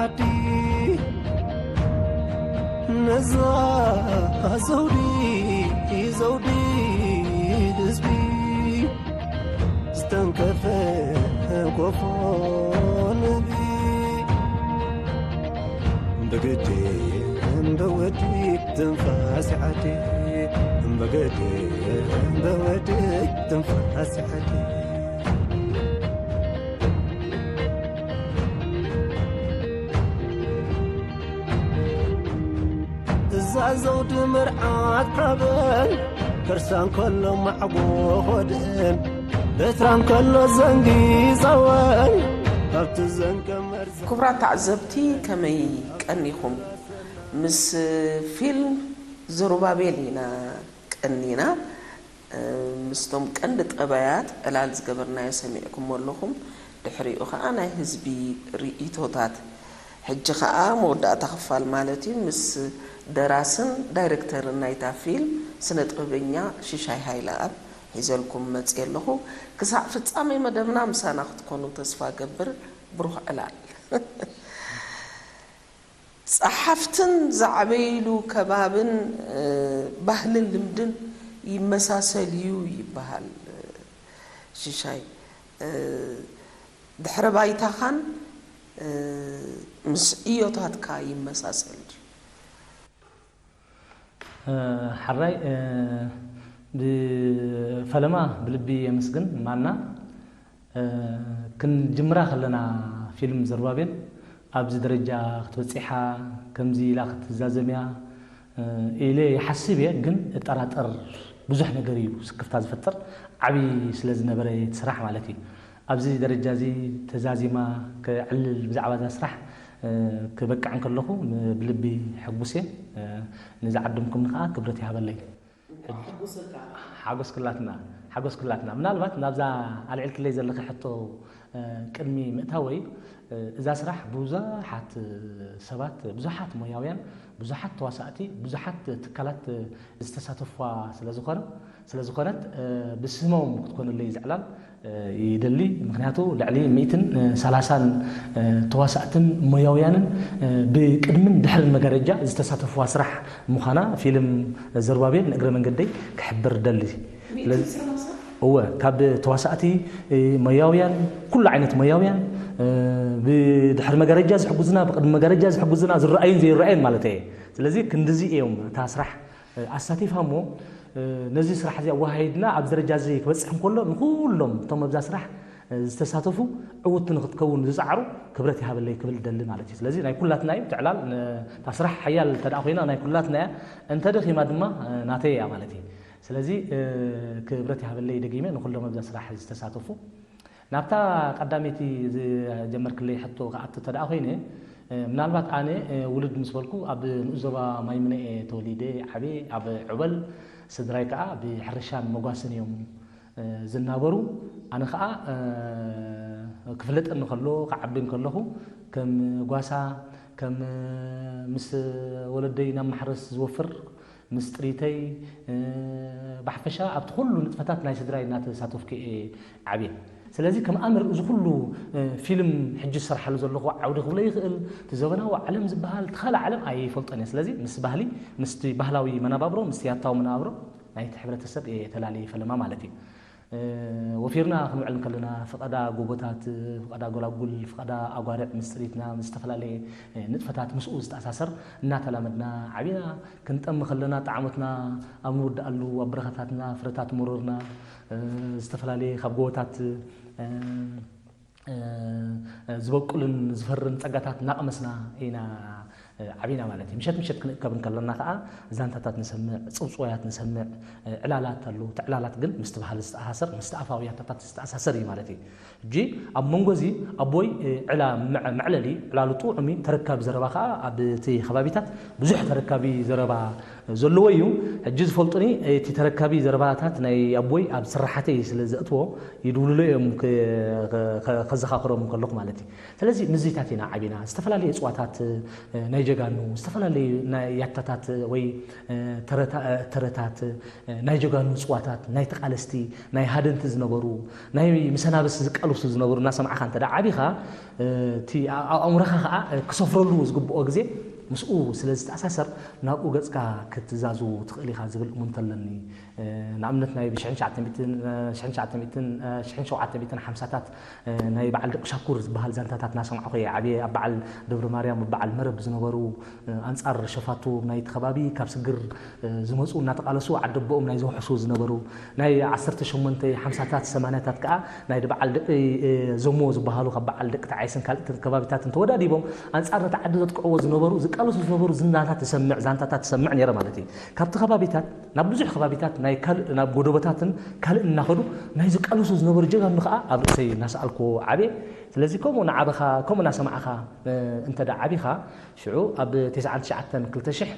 ዓዲ ነዛ ዘውዲ ዘውዲ ህዝቢ ዝተንከፈ ኮፎ ንቢ ብግዲ እንዶ ወዲ ትንፋስ ዓዲ ብግዲ እንዶ ወዲ ትንፋስ ዓዲ እዛ ዘውዲ መርዓት ዓበን ከርሳ እንከሎ ማዕጎ ሆድእን በትራ እንከሎ ዘንጊ ጸወን ካብቲ ዘንገ መርዘ ክቡራት ተዓዘብቲ፣ ከመይ ቀኒኹም? ምስ ፊልም ዘሩባቤል ኢና ቀኒና። ምስቶም ቀንዲ ጠባያት ዕላል ዝገበርናዮ ሰሚዕኩሞ ኣለኹም። ድሕሪኡ ኸኣ ናይ ህዝቢ ርእይቶታት። ሕጂ ኸኣ መወዳእታ ክፋል ማለት እዩ። ምስ ደራስን ዳይረክተርን ናይታ ፊልም ስነ ጥበበኛ ሽሻይ ሃይለኣብ ሒዘልኩም መጽየ ኣለኹ። ክሳዕ ፍጻሜ መደብና ምሳና ክትኮኑ ተስፋ ገብር። ብሩኽ ዕላል። ጸሓፍትን ዝዓበይሉ ከባብን ባህልን ልምድን ይመሳሰል እዩ ይበሃል። ሽሻይ ድሕረ ባይታኻን ምስ ዕዮታትካ ይመሳሰል ድዩ? ሓራይ ብፈለማ ብልቢ የመስግን ማና። ክንጅምራ ከለና ፊልም ዘሩባቤል ኣብዚ ደረጃ ክትበጺሓ ከምዚ ኢላ ክትዛዘምያ ኢለ ይሓስብ እየ፣ ግን እጠራጠር። ብዙሕ ነገር እዩ ስክፍታ ዝፈጥር፣ ዓብዪ ስለ ዝነበረ እቲ ስራሕ ማለት እዩ። ኣብዚ ደረጃ እዚ ተዛዚማ ክዕልል ብዛዕባ እዛ ስራሕ ክበቅዕ እንከለኹ ብልቢ ሕጉስ እየ። ንዝዓደምኩምኒ ከዓ ክብረት ይሃበለይ። ሓጎስ ክላትና ሓጎስ ክላትና ምናልባት ናብዛ ኣልዒልክለይ ዘለኺ ሕቶ ቅድሚ ምእታወይ እዛ ስራሕ ብዙሓት ሰባት ብዙሓት ሞያውያን ብዙሓት ተዋሳእቲ ብዙሓት ትካላት ዝተሳተፍዋ ስለዝኾነ ስለዝኾነት ብስሞም ክትኮንለይ ዝዕላል ይደሊ ምክንያቱ ልዕሊ ሚእትን ሰላሳን ተዋሳእትን ሞያውያንን ብቅድምን ድሕርን መጋረጃ ዝተሳተፍዋ ስራሕ ምዃና ፊልም ዘሩባቤል ንእግረ መንገደይ ክሕብር ደሊ። እወ ካብ ተዋሳእቲ ሞያውያን ኩሉ ዓይነት ሞያውያን ብድሕሪ መጋረጃ ዝሕጉዝና ብቅድሚ መጋረጃ ዝሕጉዝና ዝረኣዩን ዘይረኣዩን ማለት እየ። ስለዚ ክንድዚ እዮም እታ ስራሕ ኣሳቲፋ እሞ ነዚ ስራሕ እዚ ኣወሃሂድና ኣብዚ ደረጃ እዚ ክበፅሕ እንከሎ ንኩሎም እቶም ኣብዛ ስራሕ ዝተሳተፉ ዕውቲ ንክትከውን ዝፀዓሩ ክብረት ይሃበለይ ክብል ደሊ ማለት እዩ። ስለዚ ናይ ኩላትና እዩ ትዕላል እታ ስራሕ ሓያል እንተ ኮይና ናይ ኩላትና እያ፣ እንተ ደኺማ ድማ ናተይ እያ ማለት እዩ። ስለዚ ክብረት ይሃበለይ ደጊመ ንኩሎም ኣብዛ ስራሕ ዝተሳተፉ ናብታ ቀዳመይቲ ዝጀመርክለይ ሕቶ ክኣቱ እንተ ደኣ ኮይነ፣ ምናልባት ኣነ ውሉድ ምስ በልኩ ኣብ ንኡስ ዞባ ማይምነ እየ ተወሊደ ዓበ። ኣብ ዑበል ስድራይ ከዓ ብሕርሻን መጓስን እዮም ዝናበሩ። ኣነ ከዓ ክፍለጠኒ ከሎ ክዓቢ እንከለኹ ከም ጓሳ ከም ምስ ወለደይ ናብ ማሕረስ ዝወፍር ምስ ጥሪተይ ብሓፈሻ ኣብቲ ኩሉ ንጥፈታት ናይ ስድራይ እናተሳተፍኩ እየ ዓብየ። ስለዚ ከም ኣምር እዚ ኩሉ ፊልም ሕጂ ዝሰርሓሉ ዘለኹ ዓውዲ ክብሎ ይኽእል፣ እቲ ዘበናዊ ዓለም ዝበሃል እቲ ካልእ ዓለም ኣይፈልጦን እየ። ስለዚ ምስ ባህሊ ምስቲ ባህላዊ መነባብሮ ምስቲ ያታዊ መነባብሮ ናይቲ ሕብረተሰብ እየ ተላልየ ፈለማ ማለት እዩ። ወፊርና ክንውዕል እንከለና ፍቐዳ ጎቦታት፣ ፍቐዳ ጎላጉል፣ ፍቐዳ ኣጓርዕ ምስ ጥሪትና ምስ ዝተፈላለየ ንጥፈታት ምስኡ ዝተኣሳሰር እናተላመድና ዓቢና። ክንጠሚ ከለና ጣዕሞትና ኣብ ንውድኣሉ ኣብ በረኻታትና ፍረታት መሮርና ዝተፈላለየ ካብ ጎቦታት ዝበቁልን ዝፈርን ጸጋታት እናቐመስና ኢና ዓቢና ማለት እዩ። ምሸት ምሸት ክንእከብ እንከለና ከዓ ዛንታታት ንሰምዕ፣ ጽውጽዋያት ንሰምዕ፣ ዕላላት ኣሎ። እቲ ዕላላት ግን ምስቲ ባህሊ ዝተኣሳሰር ምስቲ ኣፋዊ ያታታት ዝተኣሳሰር እዩ ማለት እዩ። ሕጂ ኣብ መንጎ እዚ ኣቦይ ዕላ መዕለሊ ዕላሉ ጥዑም እዩ። ተረካቢ ዘረባ ከዓ ኣብቲ ከባቢታት ብዙሕ ተረካቢ ዘረባ ዘለዎ እዩ። ሕጂ ዝፈልጡኒ፣ እቲ ተረካቢ ዘረባታት ናይ ኣቦይ ኣብ ስራሓተይ ስለ ዘእትዎ ይድውልሎ እዮም፣ ከ- ከ- ከዘኻኽሮም ከለኹ ማለት እዩ። ስለዚ ምዚታት ኢና ዓቢና፣ ዝተፈላለዩ እፅዋታት ናይ ጀጋኑ፣ ዝተፈላለዩ ናይ ያታታት ወይ ተረታ- ተረታት፣ ናይ ጀጋኑ እፅዋታት፣ ናይ ተቃለስቲ፣ ናይ ሃደንቲ ዝነበሩ፣ ናይ ምሰናብስ ዝቃለሱ ዝነበሩ እናሰማዕካ እንተ ደኣ ዓቢኻ፣ እቲ ኣእምሮኻ ከዓ ክሰፍረሉ ዝግብኦ ግዜ ምስኡ ስለ ዝተኣሳሰር፣ ናብኡ ገጽካ ክትዛዝው ትኽእል ኢኻ ዝብል እሙንተ ኣለኒ። ንኣብነት ናይ ብ1900፣ 1900፣ 1750ታት ናይ በዓል ደቂ ሻኩር ዝበሃል ዛንታታት እናሰማዕኹ እየ ዓብየ። ኣብ በዓል ደብረ ማርያም፣ ኣብ በዓል መረብ ዝነበሩ፣ ኣንጻር ሸፋቱ ናይቲ ከባቢ ካብ ስግር ዝመጹ እናተቃለሱ ዓደቦኦም ናይ ዘውሕሱ ዝነበሩ፣ ናይ 18 50ታት 80ታት ከዓ ናይ በዓል ደቂ ዘሞ ዝበሃሉ ካብ በዓል ደቂ ተዓይስን ካልእትን ከባቢታትን ተወዳዲቦም ኣንጻር ነቲ ዓዲ ዘጥቅዕዎ ዝነበሩ፣ ዝቃለሱ ዝነበሩ ዝናታት ትሰምዕ፣ ዛንታታት ትሰምዕ ነይረ ማለት እዩ። ካብቲ ከባቢታት ናብ ብዙሕ ከባቢታት ናይ ካልእ ናብ ጎደቦታትን ካልእ እናኸዱ ናይ ዝቃለሱ ዝነበሩ ጀጋኑ ከዓ ኣብ ርእሰይ እናሰኣልኩዎ ዓብየ። ስለዚ ከምኡ እናዓበኻ ከምኡ እናሰማዕኻ እንተ ደኣ ዓቢኻ ሽዑ ኣብ 99 2000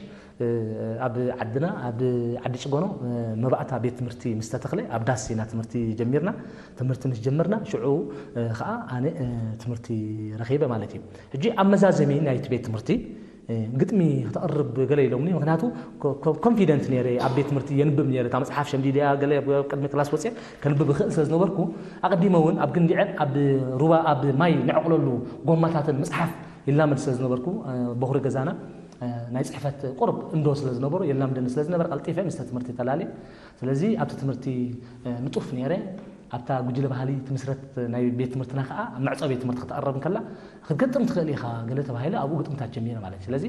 ኣብ ዓድና ኣብ ዓዲ ጭጎኖ መባእታ ቤት ትምህርቲ ምስ ተተኽለ ኣብ ዳስ ኢና ትምህርቲ ጀሚርና። ትምህርቲ ምስ ጀመርና ሽዑ ከዓ ኣነ ትምህርቲ ረኺበ ማለት እዩ። ሕጂ ኣብ መዛዘሚ ናይቲ ቤት ትምህርቲ ግጥሚ ክተቕርብ ገለ ኢሎምኒ። ምክንያቱ ኮንፊደንት ነይረ፣ ኣብ ቤት ትምህርቲ የንብብ ነይረ። እታ መፅሓፍ ሸምዲድያ ገለ ኣብ ቅድሚ ክላስ ወፅየ ከንብብ እኽእል ስለ ዝነበርኩ ኣቐዲመ እውን ኣብ ግንዲዐን ኣብ ሩባ ኣብ ማይ ንዕቕለሉ ጎማታትን መፅሓፍ ይላመድ ስለ ዝነበርኩ፣ በኹሪ ገዛና ናይ ፅሕፈት ቁርብ እንዶ ስለ ዝነበሩ የላምደኒ ስለ ዝነበረ ቀልጢፈ ምስተ ትምህርቲ ተላልየ። ስለዚ ኣብቲ ትምህርቲ ንጡፍ ነይረ። ኣብታ ጉጅለ ባህሊ ትምስረት ናይ ቤት ትምህርትና ከዓ ኣብ መዕፆ ቤት ትምህርቲ ክትቐረብ እንከላ ክትገጥም ትኽእል ኢኻ ገለ ተባሂለ ኣብኡ ግጥምታት ጀሚረ ማለት እዩ። ስለዚ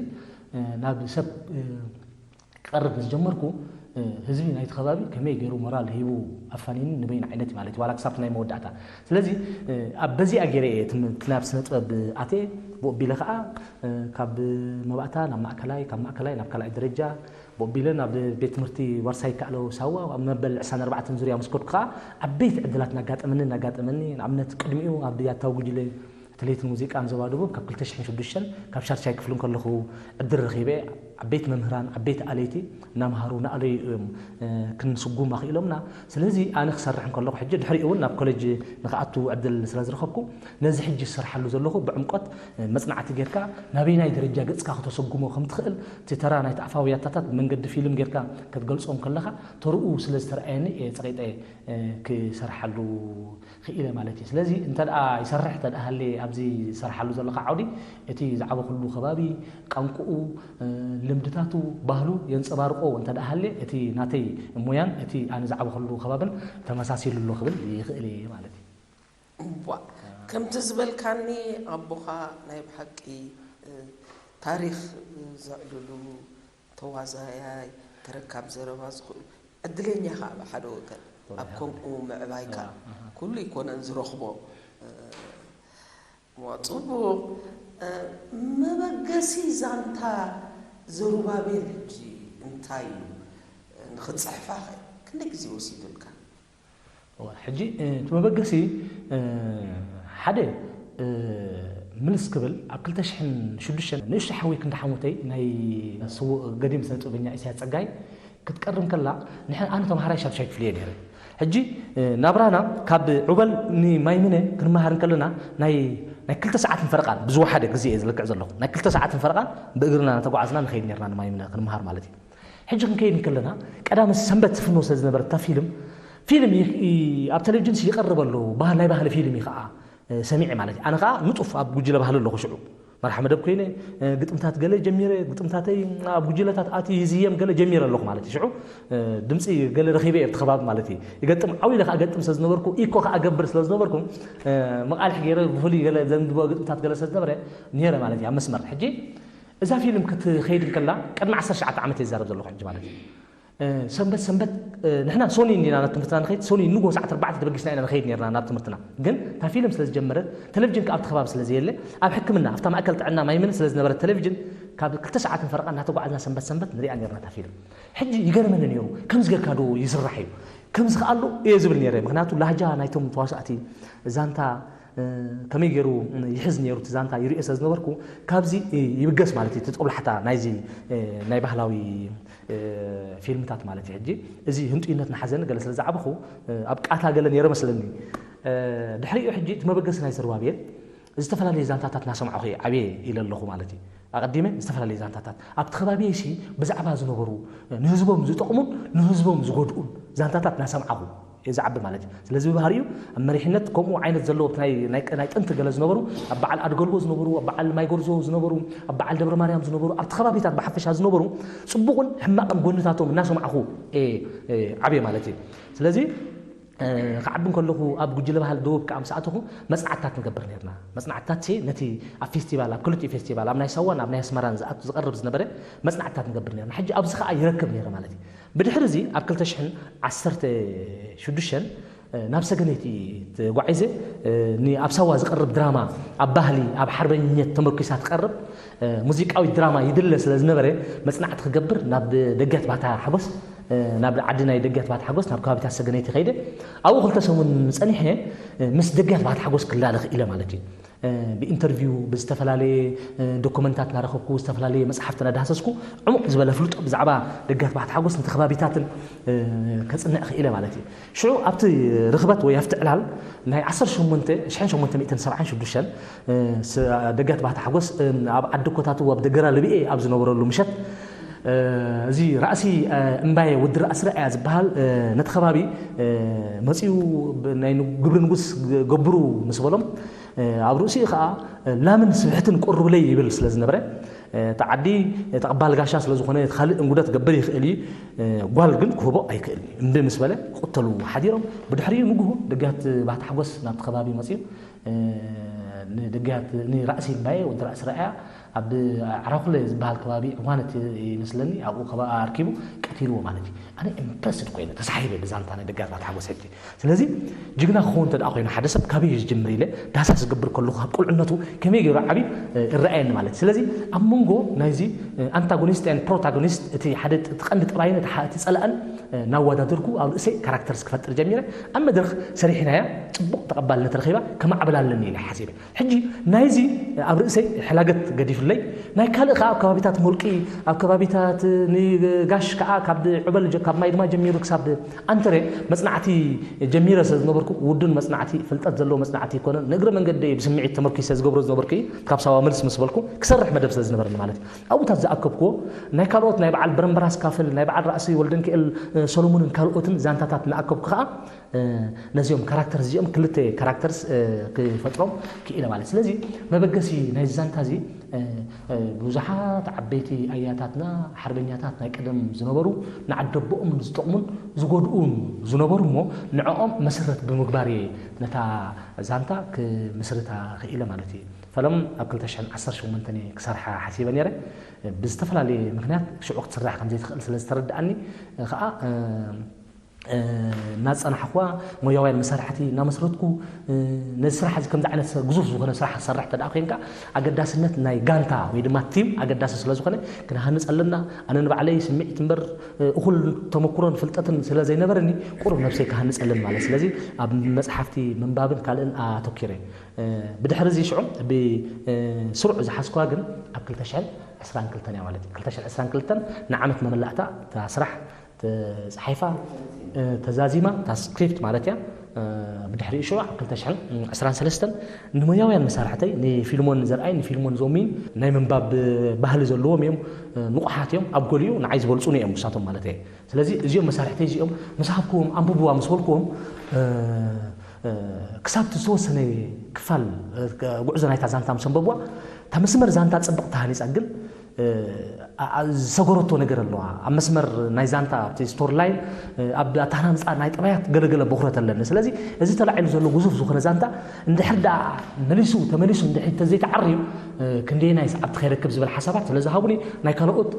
ናብ ሰብ ክቐርብ ምስ ጀመርኩ ህዝቢ ናይቲ ከባቢ ከመይ ገይሩ ሞራል ሂቡ ኣፋኒኒ ንበይኑ ዓይነት እዩ ማለት እዩ፣ ዋላ ክሳብቲ ናይ መወዳእታ። ስለዚ ኣብ በዚኣ ገይረ እየ ትም- ናብ ስነ ጥበብ ኣትየ። ብኡ ኣቢለ ከዓ ካብ መባእታ ናብ ማእከላይ፣ ካብ ማእከላይ ናብ ካልኣይ ደረጃ፣ ብኡ ኣቢለ ናብ ቤት ትምህርቲ ዋርሳይ ይከኣለው ሳዋ ኣብ መበል 24 ዙርያ ምስ ከድኩ ከዓ ዓበይቲ ዕድላት እናጋጠመኒ እናጋጠመኒ፣ ንኣብነት ቅድሚኡ ኣብ ያታዊ ጉጅለ ትልሂትን ሙዚቃን ዞባ ደቡብ ካብ 2006 ካብ ሻድሻይ ክፍሊ እንከለኹ ዕድል ረኺበ። ዓበይቲ መምህራን፣ ዓበይቲ ኣለይቲ እናምሃሩ እናኣለዩ እዮም ክንስጉም ኣኽኢሎምና። ስለዚ ኣነ ክሰርሕ እንከለኹ ሕጂ ድሕሪኡ እውን ናብ ኮሌጅ ንክኣቱ ዕድል ስለ ዝረኸብኩ ነዚ ሕጂ ዝሰርሓሉ ዘለኹ ብዕምቆት መጽናዕቲ ጌርካ ናበይናይ ደረጃ ገጽካ ክተሰጉሞ ከም ትኽእል እቲ ተራ ናይቲ ኣፋዊ ያታታት ብመንገዲ ፊልም ጌርካ ክትገልጾም ከለኻ ተርኡ ስለ ዝተረኣየኒ እየ ጸቒጠ ክሰርሓሉ ክኢለ ማለት እዩ። ስለዚ እንተ ደኣ ይሰርሕ እንተ ደኣ ሃልየ ኣብዚ ዝሰርሓሉ ዘለኹ ዓውዲ እቲ ዝዓበኹሉ ከባቢ፣ ቋንቋኡ፣ ልምድታቱ፣ ባህሉ የንጸባርቆ እንተ ደኣ ሃልየ እቲ ናተይ ሞያን እቲ ኣነ ዝዓበኹሉ ከባብን ተመሳሲሉ ኣሎ ክብል ይኽእል እየ ማለት እዩ። እዋ ከምቲ ዝበልካኒ ኣቦኻ ናይ ብሓቂ ታሪኽ ዘዕልሉ ተዋዛያይ ተረካብ ዘረባ ዝኽእሉ ዕድለኛ ከዓ ብሓደ ወገን ኣብ ከምኡ ምዕባይካ ኩሉ ኣይኮነን ዝረኽቦ እሞ ፅቡቕ መበገሲ ዛንታ ዘሩባቤል ሕጂ እንታይ እዩ ንክትፅሕፋ ከ ክንደይ ግዜ ወሲዱልካ ሕጂ እቲ መበገሲ ሓደ ምልስ ክብል ኣብ 2006 ንእሽቶ ሓወይ ክንዲ ሓሙተይ ናይ ስዉእ ገዲም ስነ ጥበበኛ ኢሳያስ ጸጋይ ክትቀርም ከላ ንሕን ኣነ ተምሃራይ ሻድሻይ ክፍሊ እየ ነይረ። ሕጂ ናብራና ካብ ዑበል ንማይምነ ክንመሃር እንከለና ናይ ናይ ክልተ ሰዓትን ፈረቓን ብዝወሓደ ግዜ እየ ዝልክዕ ዘለኹ ናይ ክልተ ሰዓትን ፈረቓን ብእግርና እናተጓዓዝና ንኸይድ ነርና ንማይምነ ክንመሃር ማለት እዩ። ሕጂ ክንከይድ እንከለና ቀዳመ ሰንበት ትፍኖ ስለ ዝነበረት እታ ፊልም ፊልም ኣብ ቴሌቪዥን ይቐርብ ኣሎ ባህል ናይ ባህሊ ፊልም እዩ ከዓ ሰሚዐ ማለት እዩ። ኣነ ከዓ ንጡፍ ኣብ ጉጅለ ባህሊ ኣለኹ ሽዑ መርሓ መደብ ኮይነ ግጥምታት ገለ ጀሚረ ግጥምታተይ ኣብ ጉጅለታት ኣትዩ ይዝየም ገለ ጀሚረ ኣለኹ ማለት እዩ። ሽዑ ድምፂ ገለ ረኺበ እየ ኣብቲ ከባቢ ማለት እዩ። ይገጥም ዓው ኢለ ከዓ ገጥም ስለ ዝነበርኩ ኢኮ ከዓ ገብር ስለ ዝነበርኩ መቓልሕ ገይረ ብፍሉይ ገለ ዘንብቦ ግጥምታት ገለ ስለ ዝነበረ ነይረ ማለት እዩ ኣብ መስመር። ሕጂ እዛ ፊልም ክትኸይድ እንከላ ቅድሚ 19 ዓመት እየ ዝዛረብ ዘለኹ ሕጂ ማለት እዩ። ሰንበት ሰንበት ንሕና ሶኒ ኢና ናብ ትምህርትና ንኸይድ ሶኒ ንጎ ሰዓት ኣርባዕተ ተበጊስና ኢና ንኸይድ ነርና ናብ ትምህርትና። ግን እታ ፊልም ስለ ዝጀመረት ቴሌቪዥን ከኣ ኣብቲ ከባቢ ስለ ዘየለ ኣብ ሕክምና ኣብታ ማእከል ጥዕና ማይምን ስለ ዝነበረት ቴሌቪዥን ካብ ክልተ ሰዓትን ፈረቓ እናተጓዓዝና ሰንበት ሰንበት ንሪኣ ነርና እታ ፊልም። ሕጂ ይገርመኒ ነይሩ ከምዚ ጌርካ ዶ ይስራሕ እዩ ከምዚ ከኣሉ እየ ዝብል ነይረ። ምክንያቱ ላህጃ ናይቶም ተዋሳእቲ ዛንታ ከመይ ገይሩ ይሕዝ ነይሩ እቲ ዛንታ ይርእዮ ስለ ዝነበርኩ፣ ካብዚ ይብገስ ማለት እዩ። እቲ ጦብላሕታ ናይዚ ናይ ባህላዊ ፊልምታት ማለት እዩ። ሕጂ እዚ ህንጡይነት ንሓዘኒ ገለ ስለ ዝዓበኹ፣ ኣብ ቃታ ገለ ነይረ መስለኒ። ድሕሪኡ ሕጂ እቲ መበገሲ ናይ ዘሩባቤል ዝተፈላለዩ ዛንታታት እናሰማዕኹ እየ ዓብየ ኢለ ኣለኹ ማለት እዩ። ኣቐዲመ ዝተፈላለዩ ዛንታታት ኣብቲ ከባቢየሲ ብዛዕባ ዝነበሩ ንህዝቦም ዝጠቕሙን ንህዝቦም ዝጎድኡን ዛንታታት እናሰማዕኹ እየ ዝዓቢ ማለት እዩ። ስለዚ ብባህሪኡ ኣብ መሪሕነት ከምኡ ዓይነት ዘለዎ ናይ ጥንቲ ገለ ዝነበሩ፣ ኣብ በዓል ኣድገልቦ ዝነበሩ፣ ኣብ በዓል ማይጎርዞ ዝነበሩ፣ ኣብ በዓል ደብረ ማርያም ዝነበሩ፣ ኣብቲ ከባቢታት ብሓፈሻ ዝነበሩ ጽቡቕን ሕማቕን ጎንታቶም እናሰማዕኹ እየ ዓብየ ማለት እዩ። ስለዚ ክዓቢ እንከለኹ ኣብ ጉጅለ ባህሊ ደቡብ ከዓ ምስ ኣተኹ መጽናዕትታት ንገብር ነርና። መጽናዕትታት ነቲ ኣብ ፌስቲቫል፣ ኣብ ክልቲኡ ፌስቲቫል፣ ኣብ ናይ ሳዋን ኣብ ናይ ኣስመራን ዝኣቱ ዝቐርብ ዝነበረ መጽናዕትታት ንገብር ነርና። ሕጂ ኣብዚ ከዓ ይረክብ ነይረ ማለት እዩ። ብድሕሪ እዚ ኣብ ክልተ ሽሕን ዓሰርተ ሽዱሽተን ናብ ሰገነይቲ ተጓዒዘ ኣብ ሳዋ ዝቐርብ ድራማ ኣብ ባህሊ ኣብ ሓርበኝነት ተመርኪሳ ትቐርብ ሙዚቃዊት ድራማ ይድለ ስለ ዝነበረ መጽናዕቲ ክገብር ናብ ደገት ባታ ሓጎስ ናብ ዓዲ ናይ ደገት ባታ ሓጎስ ናብ ከባቢታት ሰገነይቲ ከይደ ኣብኡ ክልተ ሰሙን ጸኒሐ ምስ ደገት ባታ ሓጎስ ክላለኽ ኢለ ማለት እዩ። ብኢንተርቪው ብዝተፈላለየ ዶኩመንታት እናረኸብኩ ዝተፈላለየ መፅሓፍቲ እናዳህሰስኩ ዕሙቕ ዝበለ ፍልጦ ብዛዕባ ደገት ባታ ሓጎስ ነቲ ከባቢታትን ከፅንዕ ክኢለ ማለት እዩ። ሽዑ ኣብቲ ርኽበት ወይ ኣብቲ ዕላል ናይ ዓሰርተ ሸሞንተ ሽሕን ሸሞንተ ሚእትን ሰብዓን ሽዱሽተን ደገት ባታ ሓጎስ ኣብ ዓዲ ኮታቱ ኣብ ደገራ ልብኤ ኣብ ዝነበረሉ ምሸት እዚ ራእሲ እምባየ ወዲ ራእሲ ራእያ ዝበሃል ነቲ ከባቢ መፂኡ ናይ ግብሪ ንጉስ ገብሩ ምስ በሎም ኣብ ርእሲኡ ከዓ ላምን ስብሕትን ቅሩብለይ ይብል ስለ ዝነበረ እቲ ዓዲ ተቐባል ጋሻ ስለ ዝኾነ ካልእ እንጉደት ገብር ይኽእል እዩ ጓል ግን ክህቦ ኣይክእል እዩ እምቢ ምስ በለ ክቕተሉ ሓዲሮም ብድሕሪኡ ንግሆ ደገት ባታ ሓጎስ ናብቲ ከባቢ መፂኡ ንደገያት ንራእሲ እምባየ ወዲ ራእሲ ራእያ ኣብ ዓራኩለ ዝበሃል ከባቢ ዕዋነት ይመስለኒ ኣብኡ ከባ ኣርኪቡ ቀቲልዎ ማለት እዩ ኣነ ኢምፕረስድ ኮይነ ተሳሒበ ብዛንታ ናይ ደገያት ባታ ሓጎስ ሕጂ ስለዚ ጅግና ክኸውን እንተ ደኣ ኮይኑ ሓደ ሰብ ካበይ እዩ ዝጅምር ኢለ ዳህሳስ ዝገብር ከለኹ ካብ ቁልዕነቱ ከመይ ገይሩ ዓብዩ ይረኣየኒ ማለት ስለዚ ኣብ መንጎ ናይዚ ኣንታጎኒስት ን ፕሮታጎኒስት እቲ ሓደ እቲ ቀንዲ ጠባይን እቲ ጸላእን እናወዳደርኩ ኣብ ርእሰይ ካራክተርስ ክፈጥር ጀሚረ ኣብ መድረኽ ሰሪሕናያ ጽቡቕ ተቐባልነት ረኺባ ከማዕብል ኣለኒ ኢለ ሓሲበ ሕጂ ናይዚ ኣብ ርእሰይ ሕላገት ገዲፍለይ ናይ ካልእ ከዓ ኣብ ከባቢታት ሞልቂ ኣብ ከባቢታት ንጋሽ ከዓ ካብ ዕበል ካብ ማይ ድማ ጀሚሩ ክሳብ ኣንተረ መፅናዕቲ ጀሚረ ስለ ዝነበርኩ ውዱን መፅናዕቲ ፍልጠት ዘለዎ መፅናዕቲ ይኮነን ንእግረ መንገዲ ብስምዒት ተመርኪሰ ዝገብሮ ዝነበርኩ ካብ ሳዋ መልስ ምስ በልኩ ክሰርሕ መደብ ስለ ዝነበረኒ ማለት እዩ ኣብኡታት ዝኣከብክዎ ናይ ካልኦት ናይ በዓል በረምበራስ ካፍል ናይ በዓል ራእሲ ወልደንክኤል ሰሎሞንን ካልኦትን ዛንታታት እናኣከብኩ ከዓ ነዚኦም ካራክተርስ እዚኦም ክልተ ካራክተርስ ክፈጥሮም ክኢለ ማለት ስለዚ መበገሲ ናይ ዛንታ እዚ ብዙሓት ዓበይቲ ኣያታትና ሓርበኛታት ናይ ቀደም ዝነበሩ ንዓደቦኦም ዝጠቕሙን ዝጎድኡን ዝነበሩ እሞ ንዕኦም መሰረት ብምግባር እየ ነታ ዛንታ ክምስርታ ክኢለ ማለት እዩ ፈሎም ኣብ ክልተ ሽሕን ዓሰርተ ሸሞንተን ክሰርሓ ሓሲበ ነይረ ብዝተፈላለየ ምክንያት ሽዑ ክትስራሕ ከም ዘይትኽእል ስለ ዝተረድኣኒ ከዓ እናፀናሕኹዋ ሞያውያን መሳርሕቲ እናመስረትኩ ነዚ ስራሕ እዚ ከምዚ ዓይነት ግዙፍ ዝኾነ ስራሕ ዝሰርሕ እንተ ኮይንካ ኣገዳስነት ናይ ጋንታ ወይ ድማ ቲም ኣገዳሲ ስለ ዝኾነ ክንሃንፅ ኣለና ኣነ ንባዕለይ ስምዒት እምበር እኹል ተመክሮን ፍልጠትን ስለ ዘይነበረኒ ቁሩብ ነብሰይ ክሃንፅ ኣለኒ ማለት ስለዚ ኣብ መፅሓፍቲ ምንባብን ካልእን ኣተኪረ ብድሕሪ እዚ ሽዑ ብስሩዕ ዝሓዝኩዋ ግን ኣብ ክልተ ሽሕን ዕስራን ክልተን እያ ማለት እዩ ክልተ ሽሕን ዕስራን ክልተን ንዓመት መመላእታ እታ ስራሕ ተፃሒፋ ተዛዚማ እታ ስክሪፕት ማለት እያ ብድሕሪኡ ሽዑ ኣብ ክልተ ሽሕን ዕስራን ሰለስተን ንሞያውያን መሳርሕተይ ንፊልሞን ዘርኣይ ንፊልሞን ዞሚን ናይ ምንባብ ባህሊ ዘለዎም እዮም ንቑሓት እዮም ኣብ ገሊኡ ንዓይ ዝበልፁኒ እዮም ንሳቶም ማለት እየ ስለዚ እዚኦም መሳርሕተይ እዚኦም ምስ ሃብክዎም ኣንብብዋ ምስ በልክዎም ክሳብ እቲ ዝተወሰነ ክፋል ጉዕዞ ናይታ ዛንታ ምስ ኣንበብዋ እታ መስመር ዛንታ ፅብቕ ተሃኒፃ ግን ዝሰገረቶ ነገር ኣለዋ ኣብ መስመር ናይ ዛንታ ኣብቲ ስቶሪ ላይን ኣብ ኣተሃናንፃ ናይ ጠባያት ገለገለ በኩረት ኣለኒ ስለዚ እዚ ተላዒሉ ዘሎ ግዙፍ ዝኾነ ዛንታ እንድሕር ደኣ መሊሱ ተመሊሱ እንድሕር ተዘይተዓርዩ ክንደየናይ ሰዓብቲ ከይረክብ ዝብል ሓሳባት ስለ ዝሃቡኒ ናይ ካልኦት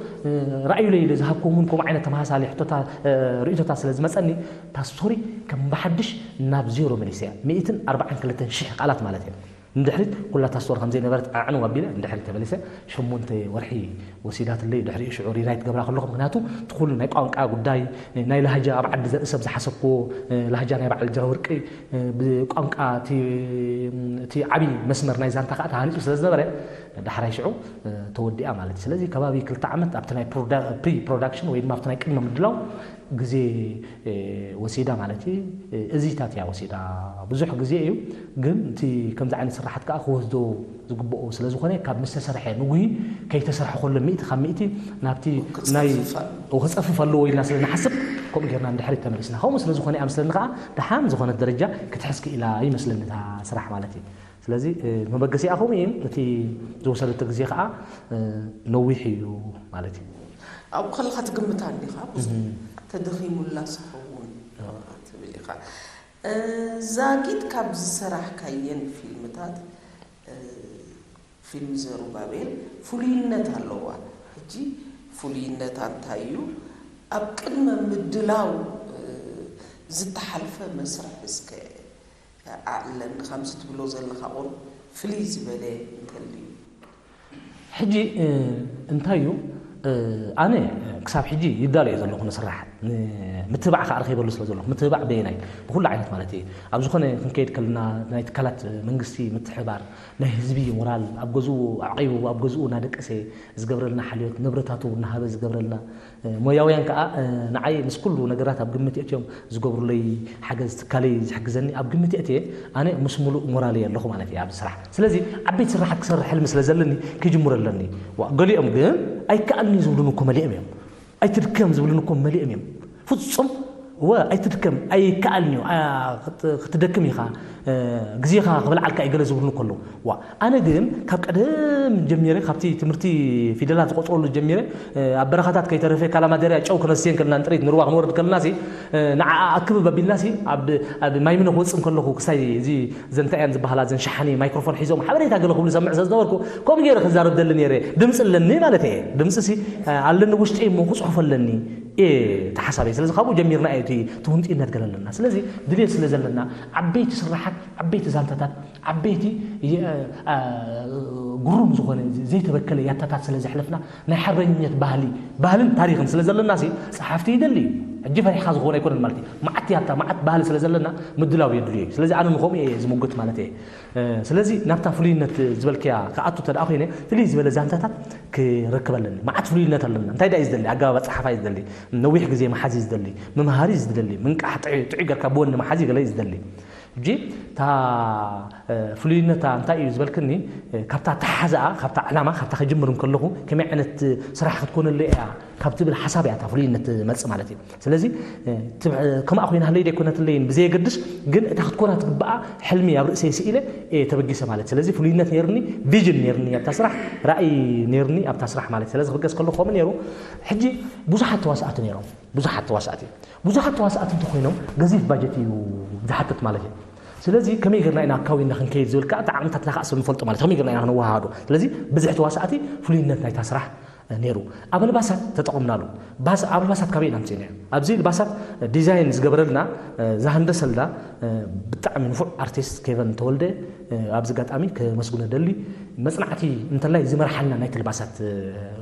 ራእዩለይ ኢለ ዝሃብኩዎም እውን ከምኡ ዓይነት ተመሳሳሊ ሕቶታ ርእቶታት ስለ ዝመፀኒ እታ ስቶሪ ከም ብሓድሽ ናብ ዜሮ መሊሰያ ሚእትን ኣርባዓን ክልተን ሽሕ ቃላት ማለት እያ ንድሕሪት ኩላታ ስቶሪ ከም ዘይነበረት ኣዕንው ኣቢለ ንድሕሪት ተመሊሰ። ሸሞንተ ወርሒ ወሲዳትለይ። ድሕሪኡ ሽዑ ሪራይት ገብራ ከለኹ፣ ምክንያቱ እቲ ኩሉ ናይ ቋንቋ ጉዳይ፣ ናይ ላህጃ ኣብ ዓዲ ዘርኢ ሰብ ዝሓሰብክዎ ላህጃ ናይ በዓል ጅራወርቂ፣ ብቋንቋ እቲ ዓብዪ መስመር ናይ ዛንታ ከዓ ተሃኒፁ ስለ ዝነበረ፣ ዳሕራይ ሽዑ ተወዲኣ ማለት እዩ። ስለዚ ከባቢ ክልተ ዓመት ኣብቲ ናይ ፕሪ ፕሮዳክሽን ወይ ድማ ኣብቲ ናይ ቅድመ ምድላው ግዜ ወሲዳ ማለት እዩ። እዚታት እያ ወሲዳ። ብዙሕ ግዜ እዩ፣ ግን እቲ ከምዚ ዓይነት ስራሓት ከዓ ክወስዶ ዝግብኦ ስለ ዝኾነ፣ ካብ ምስ ተሰርሐ ንጉሂ ከይተሰርሐ ከሎ ሚእቲ ካብ ሚእቲ ናብቲ ናይ ክፀፍፍ ኣለዎ ኢልና ስለ ንሓስብ፣ ከምኡ ጌርና ንድሕሪት ተመሊስና። ከምኡ ስለ ዝኾነ እያ መስለኒ ከዓ ደሓን ዝኾነት ደረጃ ክትሕዝ ክኢላ ይመስለኒ እታ ስራሕ ማለት እዩ። ስለዚ መበገሲኣ ከምኡ እዩ። እቲ ዝወሰደቶ ግዜ ከዓ ነዊሕ እዩ ማለት እዩ። ኣብኡ ከለኻ ትግምታ እንዲኻ ብዙሕ ተደኺሙላስ ይኸውን ትብል ኢኻ። ዛጊት ካብ ዝሰራሕካየን ፊልምታት፣ ፊልም ዘሩባቤል ፍሉይነት ኣለዋ። ሕጂ ፍሉይነታ እንታይ እዩ? ኣብ ቅድመ ምድላው ዝተሓልፈ መስርሕ እስከ ኣዕልለኒ። ከምዚ ትብሎ ዘለኻ ቁሩብ ፍልይ ዝበለ እንተልዩ። ሕጂ እንታይ እዩ? ኣነ ክሳብ ሕጂ ይዳሎ እየ ዘለኹ ንስራሕ። ምትብባዕ ከዓ ረኺበሉ ስለ ዘለኹ፣ ምትብባዕ በየናይ? ብኩሉ ዓይነት ማለት እየ። ኣብ ዝኾነ ክንከይድ ከለና ናይ ትካላት መንግስቲ ምትሕባር፣ ናይ ህዝቢ ሞራል ኣብ ገዝኡ ኣዕቂቡ ኣብ ገዝኡ እናደቀሰ ዝገብረልና ሓልዮት፣ ንብረታቱ እናሃበ ዝገብረልና ሞያውያን ከዓ ንዓይ ምስ ኩሉ ነገራት ኣብ ግምት የእትዮም ዝገብሩለይ ሓገዝ፣ ትካለይ ዝሕግዘኒ ኣብ ግምት የእትየ ኣነ ምስ ሙሉእ ሞራል እየ ኣለኹ ማለት እየ ኣብዚ ስራሕ። ስለዚ ዓበይቲ ስራሓት ክሰርሕ ሕልሚ ስለ ዘለኒ ክጅምሮ ኣለኒ። ዋ፣ ገሊኦም ግን ኣይከኣልኒ ዝብሉን እኮ መሊኦም እዮም። ኣይትድከም ዝብሉን እኮ መሊኦም እዮም። ፍጹም ወ ኣይትድከም፣ ኣይከኣልን እዩ። ክትደክም ኢኻ፣ ግዜኻ ክብልዓልካ እዩ ገለ ዝብሉን ከለዉ። ዋ፣ ኣነ ግን ካብ ቀደም ጀሚረ፣ ካብቲ ትምህርቲ ፊደላት ዝቆጽረሉ ጀሚረ፣ ኣብ በረኻታት ከይተረፈ ካላማደርያ ጨው ክነስየን ከለና፣ ንጥሪት ንርዋ ክንወርድ ከለና ሲ ንዓ ኣክብብ ኣቢልና ሲ ኣብ ኣብ ማይ ምነ ክወጽእ ከለኹ ክሳይ እዚ ዘንታያን ዝበሃላ ዘን ሸሓኒ ማይክሮፎን ሒዞም ሓበሬታ ገለ ክብሉ ሰምዕ ስለ ዝነበርኩ፣ ከምኡ ገይረ ክዛረብ ደሊ ነይረ። ድምጺ ኣለኒ ማለት እየ። ድምጺ ሲ ኣለኒ ውሽጢ እሞ ክጽሕፎ ኣለኒ እየ ተሓሳበይ። ስለዚ ካብኡ ጀሚርና እዩ እቲ ትውንጢነት ገለ ኣለና። ስለዚ ድልየት ስለ ዘለና ዓበይቲ ስራሓት፣ ዓበይቲ ዛንታታት፣ ዓበይቲ የ- ኣ- ግሩም ዝኾነ ዘይተበከለ ያታታት ስለ ዘሕለፍና ናይ ሓርበኝነት ባህሊ፣ ባህልን ታሪኽን ስለ ዘለና ሲ ጸሓፍቲ ይደሊ እዩ። ሕጂ ፈሪሕካ ዝኾነ ኣይኮነን ማለት እዩ። መዓት ያታ፣ መዓት ባህሊ ስለ ዘለና ምድላው የድልዮ እዩ። ስለዚ ኣነ ንኸምኡ እየ ዝምጉት ማለት እየ። ስለዚ ናብታ ፍሉይነት ዝበልክያ ክኣቱ እንተ ደኣ ኮይነ፣ ፍልይ ዝበለ ዛንታታት ክረክብ ኣለኒ። መዓት ፍሉይነት ኣለና። እንታይ ደኣ እዩ ዝደሊ? ኣገባብ ኣጸሓሕፋ እዩ ዝደሊ። ነዊሕ ግዜ መሓዝ እዩ ዝደሊ። ምምሃር እዩ ዝደሊ። ምንቃሕ ጥዑይ፣ ጥዑይ ጌርካ ብወኒ መሓዝ እዩ ገለ እዩ ዝደሊ። ሕጂ እታ ፍሉይነታ እንታይ እዩ ዝበልክኒ? ካብታ ኣተሓሕዛኣ፣ ካብታ ዕላማ፣ ካብታ ክጅምር እንከለኹ ከመይ ዓይነት ስራሕ ክትኮነለይ እያ ካብ ትብል ሓሳብ እያ እታ ፍሉይነት ትመጽእ ማለት እዩ። ስለዚ ከምኣ ኮይናለይ ደይኮነትለይን ብዘየገድስ፣ ግን እታ ክትኮና ትግብኣ ሕልሚ ኣብ ርእሰይ ስኢለ እየ ተበጊሰ ማለት። ስለዚ ፍሉይነት ነይርኒ፣ ቪዥን ነይርኒ ኣብታ ስራሕ፣ ራእይ ነይርኒ ኣብታ ስራሕ ማለት። ስለዚ ክብገስ ከለኹ ከምኡ ነይሩ። ሕጂ ብዙሓት ተዋሳእቲ ነይሮም፣ ብዙሓት ተዋሳእቲ። ብዙሓት ተዋሳእቲ እንተኾይኖም ገዚፍ ባጀት እዩ ዝሓትት ማለት እዩ። ስለዚ ከመይ ጌርና ኢና ኣካዊና ክንከይድ ዝብል ከዓ እቲ ዓቕምታትና ከዓ ሰብ ንፈልጦ ማለት እዩ። ከመይ ጌርና ኢና ክነወሃሃዶ? ስለዚ ብዝሒ ተዋሳእቲ ፍሉይነት ናይታ ስራሕ ነይሩ። ኣብ ኣልባሳት ተጠቐምናሉ። ባስ-፣ ኣብ ኣልባሳት ካበይ ኢና ኣምፂእናዮ? ኣብዚ ኣልባሳት ዲዛይን ዝገበረልና፣ ዝሃንደሰልና ብጣዕሚ ንፉዕ ኣርቲስት ኬቨን ተወልደ ኣብዚ ኣጋጣሚ ከመስግኖ ደሊ። መጽናዕቲ እንተላይ ዝመርሓልና ናይቲ ኣልባሳት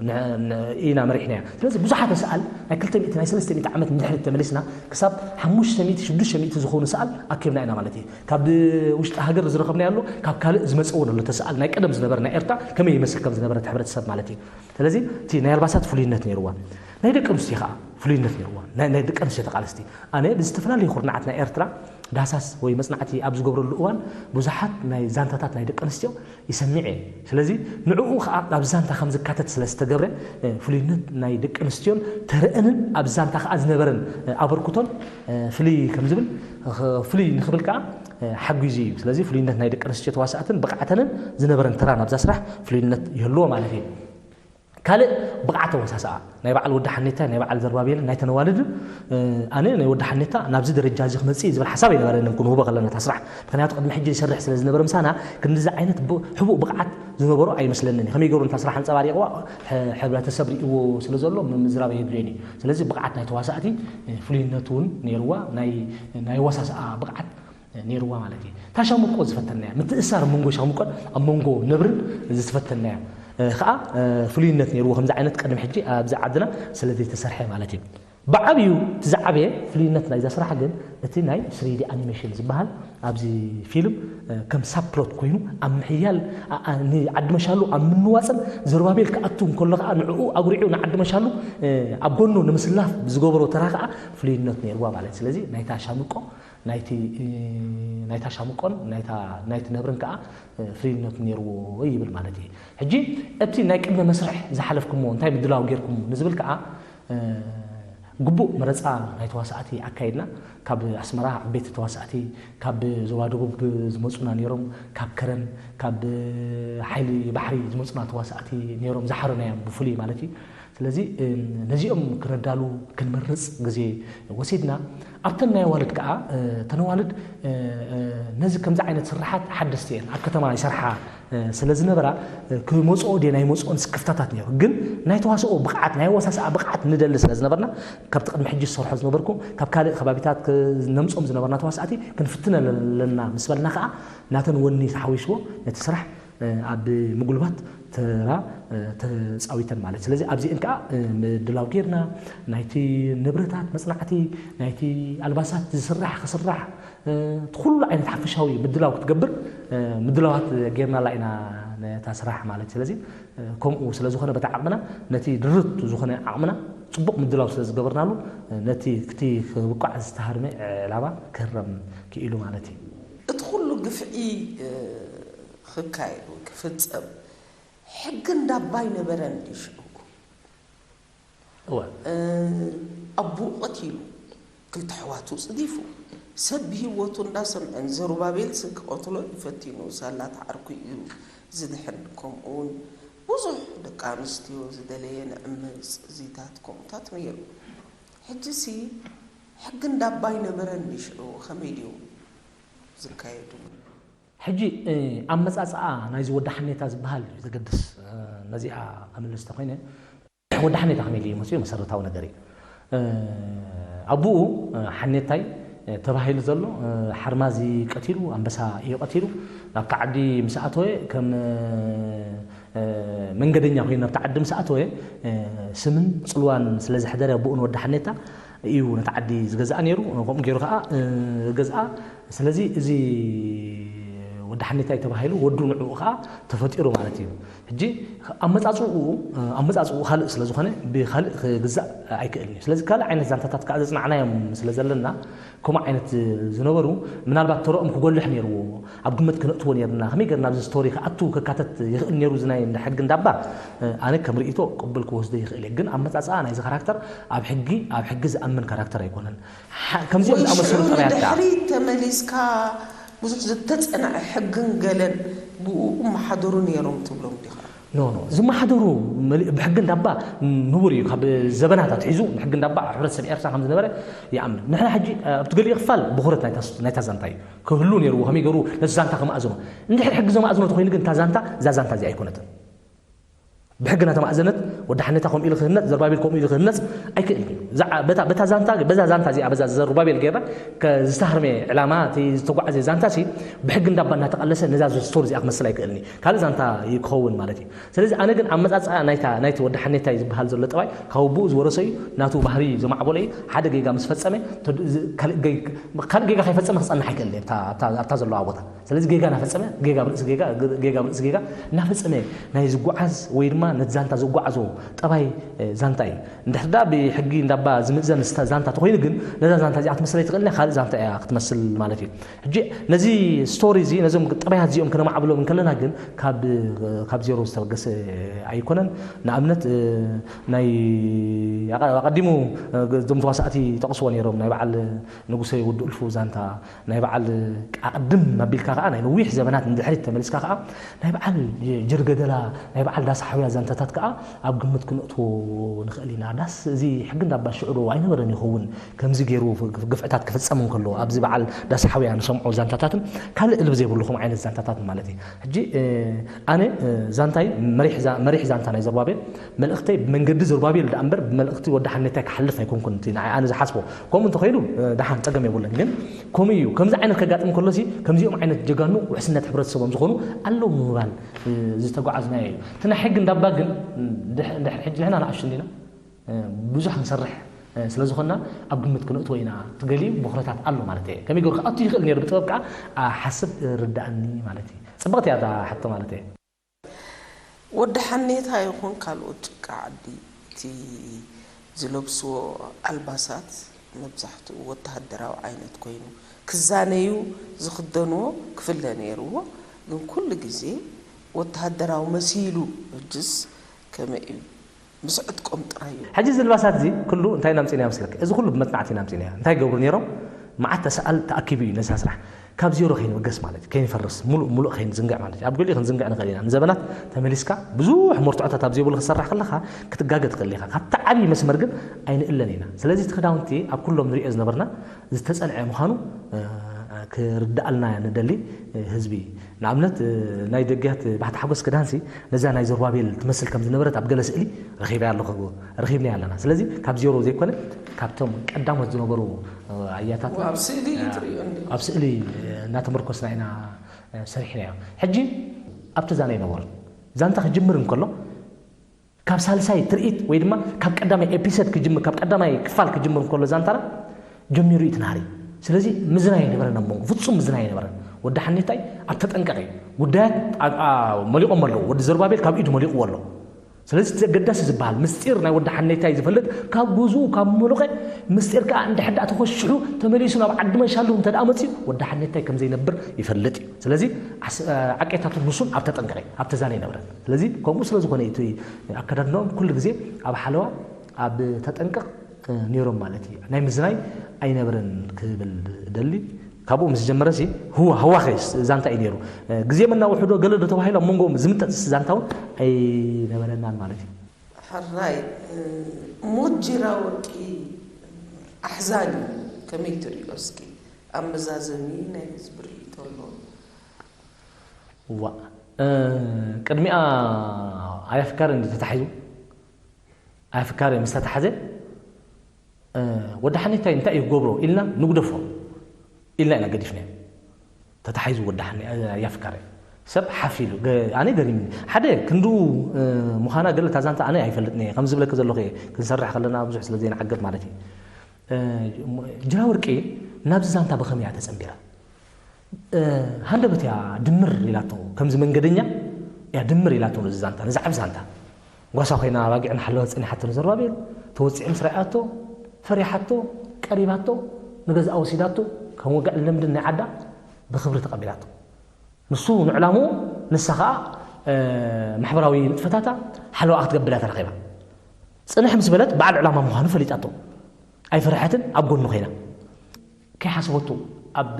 ን-፣ ን-፣ ኢና መሪሕናዮ። ስለዚ ብዙሓት ኣስኣል ናይ ክልተ ሚእቲ ናይ ሰለስተ ሚእቲ ዓመት ንድሕሪት ተመሊስና ክሳብ ሓሙሽተ ሚእቲ ሽዱሽተ ሚእቲ ዝኾኑ ሰኣል ኣኪብና ኢና ማለት እዩ። ካብ ውሽጢ ሃገር ዝረኸብናዮ ኣሎ፣ ካብ ካልእ ዝመጸ እውን ኣሎ። ተሰኣል ናይ ቀደም ዝነበረ ናይ ኤርትራ ከመይ ይመስል ከም ዝነበረ እቲ ሕብረተሰብ ማለት እዩ። ስለዚ እቲ ናይ ኣልባሳት ፍሉይነት ነይርዋ። ናይ ደቂ ኣንስትዮ ከዓ ፍሉይነት ነይርዋ። ናይ፣ ናይ ደቂ ኣንስትዮ ተቃለስቲ። ኣነ ብዝተፈላለዩ ኩርናዓት ናይ ኤርትራ ዳህሳስ ወይ መጽናዕቲ ኣብ ዝገብረሉ እዋን ብዙሓት ናይ ዛንታታት ናይ ደቂ ኣንስትዮ ይሰምዕ እየ። ስለዚ ንዕኡ ከዓ ኣብ ዛንታ ከም ዝካተት ስለ ዝተገብረ፣ እ፣ ፍሉይነት ናይ ደቂ ኣንስትዮን ተረአንን ኣብ ዛንታ ከዓ ዝነበረን፣ እ፣ ኣበርክቶን፣ እ፣ ፍልይ ከም ዝብል፣ እ፣ ፍልይ ንኽብል ከዓ፣ እ፣ ሓጒዙ እዩ። ስለዚ ፍሉይነት ናይ ደቂ ኣንስትዮ ተዋሳእትን ብቕዓተንን ዝነበረን ተራ ናብዛ ስራሕ ፍሉይነት ይህልዎ ማለት እዩ። ካልእ ብቕዓት ኣወሳስኣ ናይ በዓል ወዲ ሓኔታ፣ ናይ በዓል ዘርባቤልን ናይ ተነዋልድን፣ እ፣ ኣነ ናይ ወዲ ሓኔታ ናብዚ ደረጃ እዚ ክመጽእ እዩ ዝብል ሓሳብ ኣይነበረንን ክንህቦ ከለና እታ ስራሕ። ምኽንያቱ ቅድሚ ሕጂ ይሰርሕ ስለ ዝነበረ ምሳና ክንድዚ ዓይነት ብ-፣ ሕቡእ ብቕዓት ዝነበሮ ኣይመስለንን እዩ። ከመይ ገይሩ ነታ ስራሕ ኣንጸባሪቕዋ፣ ሕ-፣ ሕብረተሰብ ርእይዎ ስለ ዘሎ ምምዝራብ ኣየድልዮን እዩ። ስለዚ ብቕዓት ናይ ተዋሳእቲ፣ እ፣ ፍሉይነት እውን ነይርዋ። ናይ፣ ናይ ኣወሳስኣ ብቕዓት ነይርዋ ማለት እዩ። እታ ሻምቆ ዝፈተናያ ምትእሳር መንጎ ሻምቆን ኣብ መንጎ ነብርን ዝተፈተናያ ከዓ ፍሉይነት ነይርዎ። ከምዚ ዓይነት ቅድሚ ሕጂ ኣብዚ ዓድና ስለ ዘይተሰርሐ ማለት እዩ። ብዓብዩ እቲ ዝዓበየ ፍሉይነት ናይዛ ስራሕ ግን እቲ ናይ ስሪዲ ኣኒሜሽን ዝበሃል ኣብዚ ፊልም ከም ሳፕሎት ኮይኑ ኣብ ምሕያል ዓዲ መሻሉ ኣብ ምንዋፅን ዘሩባቤል ክኣቱ እንከሎ ከዓ ንዕኡ ኣጉሪዑ ንዓዲ መሻሉ ኣብ ጎኑ ንምስላፍ ዝገበሮ ተራ ከዓ ፍሉይነት ነይርዋ ማለት እዩ። ስለዚ ናይታ ሻምቆ ናይቲ ናይታ ሻምቆን ናይቲ ነብርን ከዓ ፍሉይነት ነይርዎ ይብል ማለት እዩ። ሕጂ እቲ ናይ ቅድመ መስርሕ ዝሓለፍኩሞ እንታይ ምድላው ጌርኩም ንዝብል ከዓ ግቡእ መረፃ ናይ ተዋሳእቲ ኣካይድና ካብ ኣስመራ ዓበይቲ ተዋሳእቲ ካብ ዞባ ደቡብ ዝመፁና ነይሮም፣ ካብ ከረን ካብ ሓይሊ ባሕሪ ዝመፁና ተዋሳእቲ ነይሮም ዝሓረናዮም ብፍሉይ ማለት እዩ። ስለዚ ነዚኦም ክነዳሉ ክንመርፅ ግዜ ወሲድና ኣብተን ናይ ኣዋልድ ከዓ እተን ኣዋልድ ነዚ ከምዚ ዓይነት ስራሓት ሓደስቲ እየን ኣብ ከተማ ይሰርሓ ስለ ዝነበራ ክመፅኦ ድየን ኣይመፅኦን ስክፍታታት ነይሩ። ግን ናይ ተዋስኦ ብቕዓት ናይ ኣወሳስኣ ብቕዓት ንደሊ ስለ ዝነበርና ካብቲ ቅድሚ ሕጂ ዝሰርሖ ዝነበርኩ ካብ ካልእ ከባቢታት ነምፅኦም ዝነበርና ተዋሳእቲ ክንፍትነ ኣለና ምስ በልና ከዓ ናተን ወኒ ተሓዊስዎ ነቲ ስራሕ ኣብ ምጉልባት ተራ ተፃዊተን ማለት። ስለዚ ኣብዚአን ከዓ ምድላው ጌርና ናይቲ ንብረታት መፅናዕቲ ናይቲ ኣልባሳት ዝስራሕ ክስራሕ እቲ ኩሉ ዓይነት ሓፈሻዊ ምድላው ክትገብር ምድላዋት ጌርናላ ኢና ነታ ስራሕ ማለት። ስለዚ ከምኡ ስለ ዝኾነ በቲ ዓቕምና ነቲ ድርት ዝኾነ ዓቕምና ፅቡቕ ምድላው ስለ ዝገበርናሉ ነቲ ክቲ ክብቋዕ ዝተሃርመ ዕላማ ክህረም ክኢሉ ማለት እዩ። እቲ ኩሉ ግፍዒ ክካየድ ወይ ክፍጸም ሕጊ እንዳባ ኣይነበረን ድዩ ሽዑ? እወ። ኣቦኡ ቀቲሉ፣ ክልተ ኣሕዋቱ ጽዲፉ፣ ሰብ ብህይወቱ እንዳሰምዐ ንዘሩባቤልስ ክቐትሎ እዩ ፈቲኑ፣ ሳላ ተዓርኩ እዩ ዝድሕን። ከምኡውን ብዙሕ ደቂ ኣንስትዮ ዝደለየ ንዕምጽ ዚታት ከምኡታት ነይሩ። ሕጂሲ ሕጊ እንዳባ ኣይነበረን ድዩ ሽዑ? ከመይ ድዮም ዝካየዱ? ሕጂ ኣመፃፅኣ ናይዚ ወዲ ሓኔታ ዝበሃል እዩ ዘገድስ። ነዚኣ ከምልስ ተኮይነ ወዲ ሓኔታ ከመይ ድዩ መፅኡ መሰረታዊ ነገር እዩ። ኣቡኡ ሓኔታይ ተባሂሉ ዘሎ ሓርማዝ ቀቲሉ ኣንበሳ እዩ ቀቲሉ ናብቲ ዓዲ ምስ ኣተወ ከም መንገደኛ ኮይኑ ናብቲ ዓዲ ምስ ኣተወ ስምን ፅልዋን ስለ ዘሕደረ ኣቡኡ ንወዲ ሓኔታ እዩ ነቲ ዓዲ ዝገዝኣ ነይሩ። ከምኡ ገይሩ ከዓ ገዝኣ። ስለዚ እዚ ወዲ ሓኔታይ ተባሂሉ ወዱ ንዕኡ ከዓ ተፈጢሩ ማለት እዩ። ሕጂ ኣመፃፅኡ ኣመፃፅኡ ካልእ ስለ ዝኾነ ብካልእ ክግዛእ ኣይክእልን እዩ። ስለዚ ካልእ ዓይነት ዛንታታት ከዓ ዘፅናዕናዮም ስለ ዘለና ከምኡ ዓይነት ዝነበሩ ምናልባት ተረኦም ክጎልሕ ነይርዎ ኣብ ግምት ክነእትዎ ነይርና ከመይ ገርና ኣብዚ ስቶሪ ክኣቱ ክካተት ይኽእል ነይሩ እዚ ናይ እንዳ ሕጊ እንዳባ ኣነ ከም ርእይቶ ቅብል ክወስዶ ይኽእል እየ። ግን ኣመፃፅኣ ናይዚ ካራክተር ኣብ ሕጊ ኣብ ሕጊ ዝኣምን ካራክተር ኣይኮነን። ከምዚኦም ዝኣመሰሉ ጠባያት ከዓ ንድሕሪት ተመሊስካ ብዙሕ ዝተፀንዐ ሕግን ገለን ብኡ እመሓደሩ ነይሮም ትብሎም ዲኻ? ኖ ኖ ዝመሓደሩ ብሕጊ እንዳባ ንቡር እዩ። ካብ ዘበናት ኣትሒዙ ብሕጊ እንዳባ ኣብ ሕብረተሰብ ኤርትራ ከም ዝነበረ ይኣምን። ንሕና ሕጂ ኣብቲ ገሊኡ ክፋል ብኹረት ናይታ ዛንታ እዩ ክህሉ ነይርዎ። ከመይ ገሩ ነቲ ዛንታ ከመኣዝኖ እንድሕር ሕጊ ዘመኣዝኖ ተኮይኑ ግን እታ ዛንታ እዛ ዛንታ እዚኣ ኣይኮነትን። ብሕጊ እናተማእዘነት ወዲ ሓኔታ ከምኡ ኢሉ ክህነፅ ዘርባቤል ከምኡ ኢሉ ክህነፅ ኣይክእልን እዩ። በዛ ዛንታ በዛ ዛንታ እዚኣ በዛ ዘርባቤል ገይርና ዝተሃርመ ዕላማ እቲ ዝተጓዓዘ ዛንታ ሲ ብሕጊ እንዳባ እናተቐለሰ ነዛ ስቶሪ እዚኣ ክመስል ኣይክእልን እዩ። ካልእ ዛንታ ክኸውን ማለት እዩ። ስለዚ ኣነ ግን ኣመፃፅኣ ናይቲ ወዲ ሓኔታይ ዝበሃል ዘሎ ጠባይ ካብ ኣቦኡ ዝወረሶ እዩ። ናቱ ባህሪ ዘማዕበሎ እዩ። ሓደ ጌጋ ምስ ፈፀመ ካልእ ጌጋ ከይፈፀመ ክፀንሕ ኣይክእልን እዩ ኣብታ ዘለዋ ቦታ። ስለዚ ጌጋ እናፈፀመ ጌጋ ብርእሲ ጌጋ ጌጋ ብርእሲ ጌጋ እናፈፀመ ናይ ዝጓዓዝ ወይ ድማ ነቲ ዛንታ ዘጓዓዞ ጠባይ ዛንታ እዩ። እንድሕር ዳ ብሕጊ እንዳባ ዝምእዘን ዛንታ ተኮይኑ ግን ነዛ ዛንታ እዚኣ ክትመስል ኣይትኽእልን ካልእ ዛንታ እያ ክትመስል ማለት እዩ። ሕጂ ነዚ ስቶሪ እዚ ነዞም ጠባያት እዚኦም ክነማዕብሎም እንከለና ግን ካብ ዜሮ ዝተበገሰ ኣይኮነን። ንኣብነት ናይ ኣቐዲሙ እዞም ተዋሳእቲ ይጠቕስዎ ነይሮም ናይ በዓል ንጉሰ ወዲ እልፉ ዛንታ ናይ በዓል ኣቕድም ኣቢልካ ከዓ ናይ ነዊሕ ዘበናት ንድሕሪት ተመሊስካ ከዓ ናይ በዓል ጀርገደላ ናይ በዓል ዳሳ ሓውያ ዛንታታት ከዓ ኣብ ግምት ክንእትዎ ንኽእል ኢና። ዳስ እዚ ሕጊ እንዳባ ሽዑ ዶ ኣይነበረን ይኸውን? ከምዚ ገይሩ ግፍዕታት ክፍጸም እንከሎ ኣብዚ በዓል ዳስ ሓውያ ንሰምዖ ዛንታታትን ካልእ እልቢ ዘይብልኹም ዓይነት ዛንታታት ማለት እዩ። ሕጂ ኣነ ዛንታይ መሪሕ ዛንታ ናይ ዘርባቤል መልእኽተይ ብመንገዲ ዘርባቤል ደኣ እምበር ብመልእኽቲ ወዲ ሓኔታይ ክሓልፍ ኣይኮንኩን እቲ ንዓይ ኣነ ዝሓስቦ። ከምኡ እንተኸይዱ ደሓን ጸገም የብሉን። ግን ከምኡ እዩ። ከምዚ ዓይነት ከጋጥም ከሎሲ ከምዚኦም ዓይነት ጀጋኑ ውሕስነት ሕብረተሰቦም ዝኾኑ ኣለዉ ንምባል ዝተጓዓዝናዮ እዩ። እቲ ናይ ሕጊ እንዳባ ግን ድሕሪ ሕጂ ንሕና ንኣሽቱ እንዲና ብዙሕ ክንሰርሕ ስለ ዝኾንና ኣብ ግምት ክንእትዎ ኢና። ትገሊኡ ብኽረታት ኣሎ ማለት እየ። ከመይ ገይሩ ክኣቱ ይኽእል ነይሩ ብጥበብ ከዓ ሓስብ ርዳእኒ ማለት እዩ። ፅብቕቲ እያ እታ ሕቶ ማለት እየ። ወዲ ሓኔታ ይኹን ካልኦት ጭቃ ዓዲ እቲ ዝለብስዎ ኣልባሳት መብዛሕትኡ ወተሃደራዊ ዓይነት ኮይኑ ክዛነዩ ዝኽደንዎ ክፍለ ነይርዎ። ግን ኩሉ ግዜ ወተሃደራዊ መሲሉ ሕጅስ ከመይ እዩ? ምስ ዕጥቆም ጥራይ እዩ። ሕጂ እዚ ልባሳት እዚ ኩሉ እንታይ ኢና ኣምጺእናዮ መስለኪ? እዚ ኩሉ ብመጽናዕቲ ኢና ኣምጺእናዮ። እንታይ ይገብሩ ነይሮም? መዓት ተሰኣል ተኣኪቡ እዩ ነዛ ስራሕ ካብ ዜሮ ከይንብገስ ማለት እዩ፣ ከይንፈርስ፣ ሙሉእ ሙሉእ ከይንዝንግዕ ማለት እዩ። ኣብ ገሊኡ ክንዝንግዕ ንኽእል ኢና። ንዘበናት ተመሊስካ ብዙሕ መርትዖታት ኣብ ዘይብሉ ክትሰርሕ ከለኻ ክትጋገ ትኽእል ኢኻ። ካብቲ ዓብዪ መስመር ግን ኣይንእለን ኢና። ስለዚ እቲ ክዳውንቲ ኣብ ኩሎም ንሪኦ ዝነበርና ዝተጸንዐ ምዃኑ ክርድኣልና ንደሊ ህዝቢ። ንኣብነት ናይ ደገያት ባህታ ሓጎስ ክዳንሲ ነዛ ናይ ዘሩባቤል ትመስል ከም ዝነበረት ኣብ ገለ ስእሊ ረኺበያ ኣለኹ፣ ረኺብናያ ኣለና። ስለዚ ካብ ዜሮ ዘይኮነ ካብቶም ቀዳሞት ዝነበሩ ኣያታት ኣብ ስእሊ እዩ ትርእዮ እንዲ ኣብ ስእሊ እናተመርኮስና ኢና ሰሪሕናዮ። ሕጂ ኣብቲ ዛና ይነበሩ ዛንታ ክጅምር እንከሎ ካብ ሳልሳይ ትርኢት ወይ ድማ ካብ ቀዳማይ ኤፒሶድ ክጅምር ካብ ቀዳማይ ክፋል ክጅምር እንከሎ ዛንታና ጀሚሩ እዩ እቲ ናህሪ። ስለዚ ምዝናይ ኣይነበረን ኣብ መንጎ ፍጹም ምዝናይ ኣይነበረን። ወዲ ሓኔታይ ኣብ ተጠንቀቕ እዩ። ጉዳያት መሊቖም ኣለዉ። ወዲ ዘሩባቤል ካብ ኢዱ መሊቕዎ ኣሎ። ስለዚ እቲ ኣገዳሲ ዝበሃል ምስጢር ናይ ወዲ ሓኔታይ ዝፈልጥ ካብ ገዝኡ ካብ መሉቐ ምስጢር ከኣ እንድሕር ደኣ ተኾሽሑ ተመሊሱ ናብ ዓዲ መንሻሉ እንተ ደኣ መጺኡ ወዲ ሓኔታይ ከም ዘይነብር ይፈልጥ እዩ። ስለዚ ዓቄታቱ ንሱን ኣብ ተጠንቀቐ ኣብቲ ዛና ኣይነበረን። ስለዚ ከምኡ ስለ ዝኾነ እቲ ኣከዳድናኦም ኩሉ ግዜ ኣብ ሓለዋ ኣብ ተጠንቀቕ ነይሮም ማለት እዩ። ናይ ምዝናይ ኣይነበረን ክብል ደሊ። ካብኡ ምስ ጀመረ ሲ ህዋ ህዋኸ ዛንታ እዩ ነይሩ። ግዜ መናውሑ ዶ ገለ ዶ ተባሂሉ ኣብ መንጎኦም ዝምጠጥ ዛንታ እውን ኣይነበረናን ማለት እዩ። ሕራይ ሞት ጅራ ወርቂ ኣሕዛን እዩ። ከመይ ትሪኦ እስኪ? ኣብ መዛዘሚ ናይ ህዝቢ ርእይቶ ኣሎ። እዋ ቅድሚኣ ኣያፍካሪ እንዲ ተታሒዙ ኣያፍካሪ ምስ ተታሓዘ ወዲ ሓኔታይ እንታይ እዩ ክገብሮ ኢልና ንጉደፎ ኢልና ኢና ገዲፍናዮ። ተታሒዙ ወዲ ሓኔ ኣያፍካሪ ሰብ ሓፍ ኢሉ ኣነ ገሪምኒ ሓደ ክንድኡ ምዃና ገለ እታ ዛንታ ኣነ ኣይፈልጥን እየ ከም ዝብለኪ ዘለኹ እየ ክንሰርሕ ከለና ብዙሕ ስለ ዘይንዓገብ ማለት እዩ። ጅራ ወርቂ ናብዚ ዛንታ ብኸመይ እያ ተጸንቢራ? ሃንደበት እያ ድምር ኢላቶ ከምዚ መንገደኛ እያ ድምር ኢላቶ ነዚ ዛንታ ነዚ ዓብ ዛንታ ጓሳ ኮይና ኣባጊዕ እናሓለወት ጸኒሓቶ ንዘሩባቤል ተወጺዑ ምስ ረኣያቶ ፈሪሓቶ ቀሪባቶ ንገዝኣ ወሲዳቶ ከም ወግዕን ልምድን ናይ ዓዳ ብኽብሪ ተቐቢላቶ ንሱ ንዕላምኡ ንሳ ኸኣ ማሕበራዊ ንጥፈታታ ሓለዋኣ ክትገብር እያ ተረኺባ ጽንሕ ምስ በለት በዓል ዕላማ ምዃኑ ፈሊጣቶ ኣይፈርሐትን ኣብ ጎኑ ኮይና ከይሓሰበቶ ኣብ